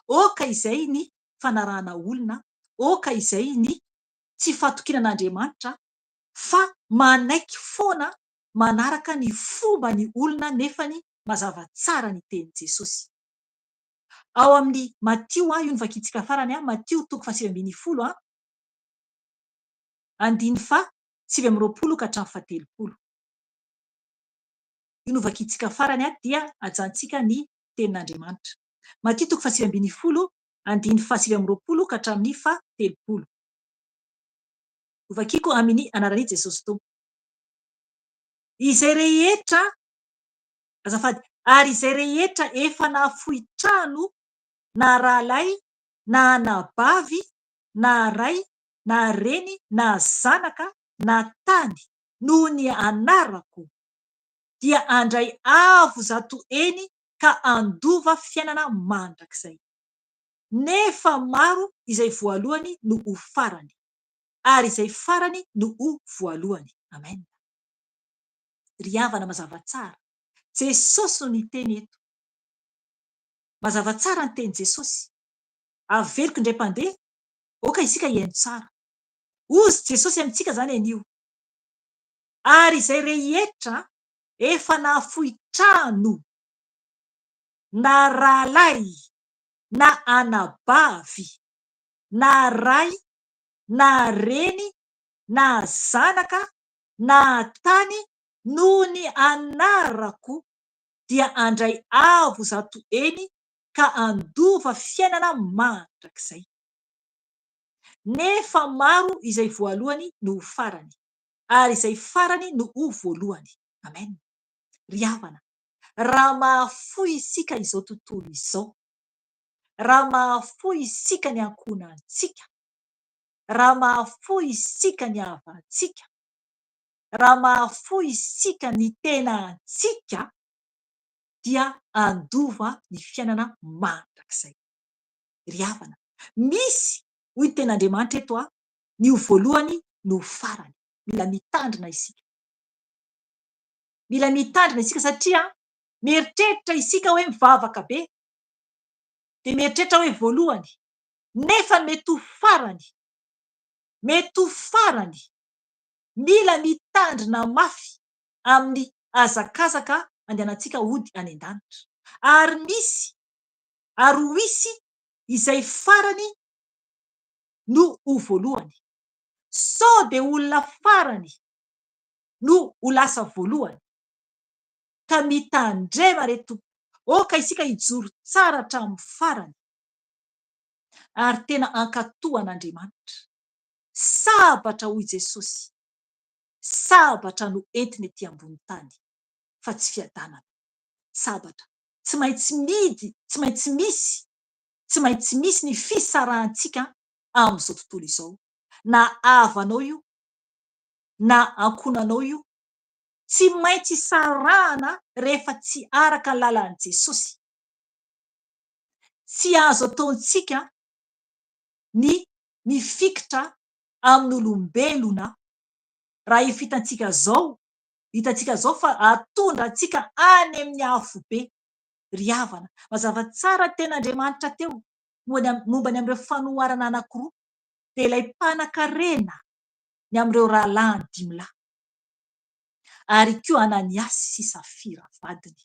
Aoka izay ny fanarahana olona, aoka izay ny tsy fahatokiana an'Andriamanitra fa manaiky foana manaraka ny fomba ny olona nefany mazava tsara ny tenin'i Jesosy. Ao amin'ny Matio, io no vakintsika farany, Matio toko fahasivy ambinifolo, andininy faha 29 ka hatramin'ny fahatelopolo. Io no vakintsika farany dia ajantsika ny tenin'Andriamanitra. Matio toko fahasivy ambinifolo, andininy faha 29 ka hatramin'ny fahatelopolo. Hovakiko amin'ny anaran'i Jesosy Tompo. Izay rehetra Azafady. Ary izay rehetra efa nahafoy trano na rahalahy na anabavy na ray na reny na zanaka na tany noho ny anarako dia handray avo zatoheny ka handova fiainana mandrakizay. Nefa maro izay voalohany no ho farany, ary izay farany no ho voalohany. Amen. Ry havana mazava tsara. Jesosy no niteny eto. Mazava tsara ny tenin'i Jesosy. Averiko indray mpandeha, aoka isika hihaino tsara. Hozy Jesosy amintsika izany anio. Ary izay rehetra efa nahafoy trano, na rahalahy, na anabavy, na ray, na reny, na zanaka, na tany noho ny anarako dia handray avo zatoheny ka handova fiainana mandrakizay. Nefa maro izay voalohany no ho farany, ary izay farany no ho voalohany. Amen. Ry havana, raha mahafoy isika izao tontolo izao, raha mahafoy isika ny ankohonantsika, raha mahafoy isika ny havantsika, raha mahafoy isika ny tenantsika dia handova ny fiainana mandrakizay. Ry havana, misy, hoy ny tenin'Andriamanitra eto, ny ho voalohany no ho farany. Mila mitandrina isika. Mila mitandrina isika satria. Mieritreritra isika hoe mivavaka be, dia mieritreritra hoe voalohany, nefa mety ho farany, mety ho farany. Mila mitandrina mafy amin'ny hazakazaka andehanantsika hody any an-danitra. Ary misy, ary ho hisy izay farany no ho voalohany. Sao dia olona farany no ho lasa voalohany. Ka mitandrema re tompoko. Aoka isika hijoro tsara hatramin'ny farany. Ary tena hankatò an'Andriamanitra. Sabatra hoy Jesosy. Sabatra no entina ety ambony tany fa tsy fiadanana. Sabatra. Tsy maintsy midy, tsy maintsy misy, tsy maintsy misy ny fisarahantsika amin'izao tontolo izao. Na havanao io, na ankohonanao io, tsy maintsy sarahana rehefa tsy araka ny lalan'i Jesosy. Tsy azo ataontsika ny mifikitra amin'olombelona raha efa hitantsika zao, hitantsika zao fa hahatondra antsika any amin'ny afobe. Ry havana, mazava tsara ny tenin'Andriamanitra teo momba ny amin'ireo fanoharana anankiroa, dia ilay mpanan-karena ny amin'ireo rahalahiny dimy lahy, ary koa Ananiasy sy Safira vadiny.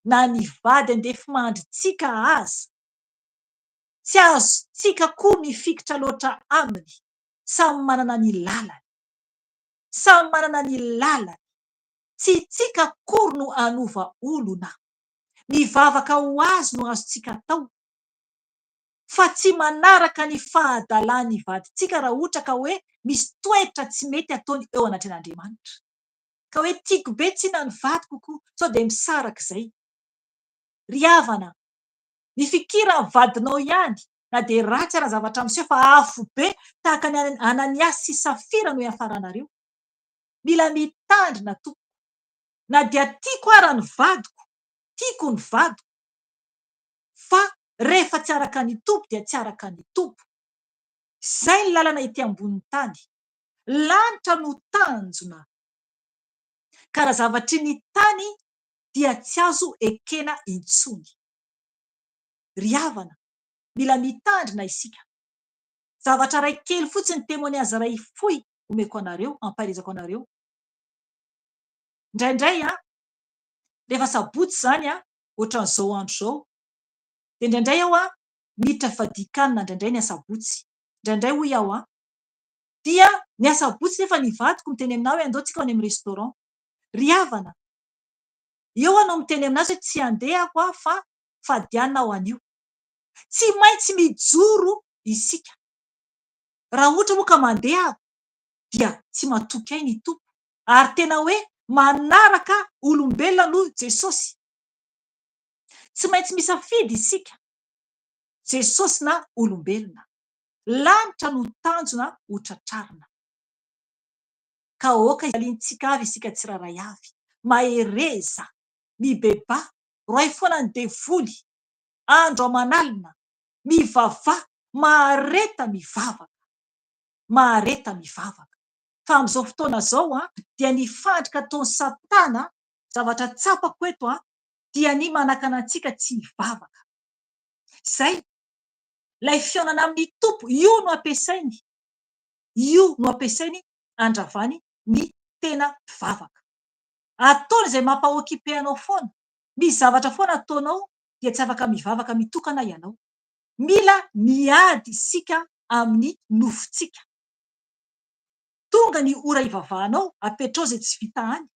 Na ny vady andefimandrintsika aza, tsy azontsika koa mifikitra loatra aminy, samy manana ny lalany. Samy manana ny lalany. Tsy itsika akory no hanova olona. Mivavaka ho azy no azontsika atao. Fa tsy manaraka ny fahadalan'ny vadintsika raha ohatra ka hoe misy toetra tsy mety ataony eo anatrehan'Andriamanitra. Ka hoe tiako be tsinona ny vadiko ko sao dia misaraka izay. Ry havana, mifikira amin'ny vadinao ihany na dia ratsy ara zavatra miseho fa afo be tahaka ny Ananiasy sy Safira no hiafaranareo. Mila mitandrina tompoko. Na dia tiako ara ny vadiko, tiako ny vadiko, fa rehefa tsy araka ny Tompo dia tsy araka ny Tompo. Izay ny lalana ety ambonin'ny tany. Lanitra no tanjona. Ka raha zavatry ny tany dia tsy azo ekena intsony. Ry havana, mila mitandrina isika. Zavatra iray kely fotsiny, témoignage iray fohy omeko anareo, ampaherezako anareo. Indraindray an, rehefa sabotsy izany an, ohatran'izao andro izao, dia indraindray aho an, miditra fifadian-kanina indraindray ny asabotsy. Indraindray hoy aho an, dia ny asabotsy nefa ny vadiko miteny aminà hoe andao tsika ho any amin'ny restaurant. Ry havana, eo aho no miteny aminazy hoe tsy handeha aho an fa fadiana aho anio. Tsy maintsy mijoro isika. Raha ohatra moa ka mandeha aho dia tsy matoky ahy ny Tompo ary tena hoe manaraka olombelona noho Jesosy. Tsy maintsy misafidy isika, Jesosy na olombelona. Lanitra no tanjona ho tratrarina. Ka aoka hifaliantsika avy isika tsirairay avy. Mahereza, mibebaha, roahy foana ny devoly, andro aman'alina, mivavaha, mahareta mivavaka. Mahareta mivavaka. Fa amin'izao fotoana izao dia ny fandrika ataon'i Satana, zavatra tsapako eto dia ny manakana antsika tsy hivavaka. Izay. Ilay fihaonana amin'ny Tompo, io no ampiasainy. Io no ampiasainy handravany ny tena mpivavaka. Ataony izay mampa-occuper anao foana. Misy zavatra foana ataonao dia tsy afaka mivavaka mitokana ianao. Mila miady isika amin'ny nofontsika. Tonga ny ora hivavahanao, apetrao izay tsy vita any.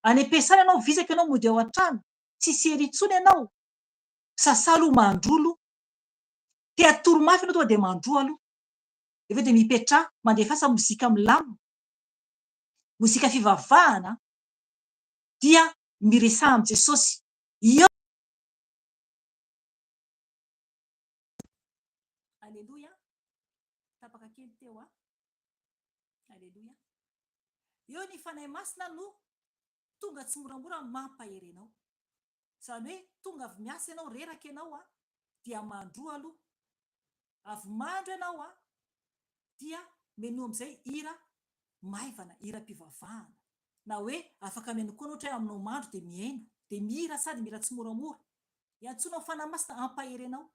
Any am-piasana ianao, vizaka ianao mody ao an-trano, tsisy hery intsony ianao, sasa aloha mandroa aloha. Te hatory mafy ianao tonga dia mandroa aloha. Avy eo dia mipetraha, mandefasa mozika milamina, mozika fivavahana, dia miresaha amin'i Jesosy. Eo. Aleloia. Tapaka kely teo a. Aleloia. Eo ny Fanahy Masina no tonga tsimoramora mampahery anao. Izany hoe tonga avy miasa ianao, reraka ianao a, dia mandroa aloha. Avy mandro ianao a, dia menoa amin'izay hira maivana, hiram-pivavahana. Na hoe afaka mihaino koa ianao ohatra hoe aminao mandro dia mihaino. Dia mihira sady mihira tsimoramora. Iantsoanao Fanahy Masina hampahery anao.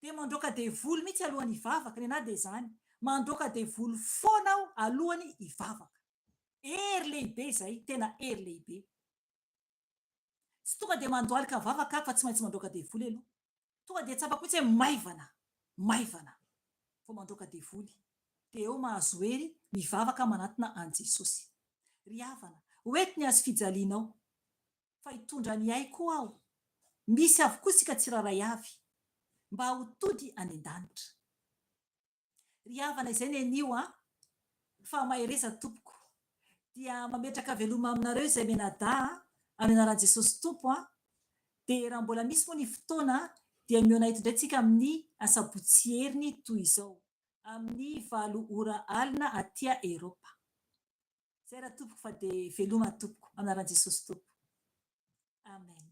Dia mandroaka devoly mihitsy alohan'ny hivavaka, ny anah dia izany, mandroaka devoly foana aho alohan'ny hivavaka. Hery lehibe izay, tena hery lehibe. Tsy tonga dia mandohalika vavaka aho fa tsy maintsy mandroaka devoly aloha. Tonga dia tsapako mihitsy hoe maivana, maivana vao mandroaka devoly. Dia eo mahazo hery mivavaka manatona an'i Jesosy. Ry havana, ho eto ny hazo fijalianao, fa hitondra ny aiko aho. Misy avokoa isika tsirairay avy, mba ho tody any an-danitra. Ry havana izay ny anio an! Fa mahereza tompoko. Dia mametraka veloma aminareo izay mianadahy an, amin'ny anaran'i Jesosy Tompo an! Dia raha mbola misy moa ny fotoana dia mihaona eto indray tsika amin'ny asabotsy heriny toy izao, amin'ny valo ora alina aty Eropa. Izay raha tompoko fa dia veloma tompoko, amin'ny anaran'i Jesosy Tompo. Amen.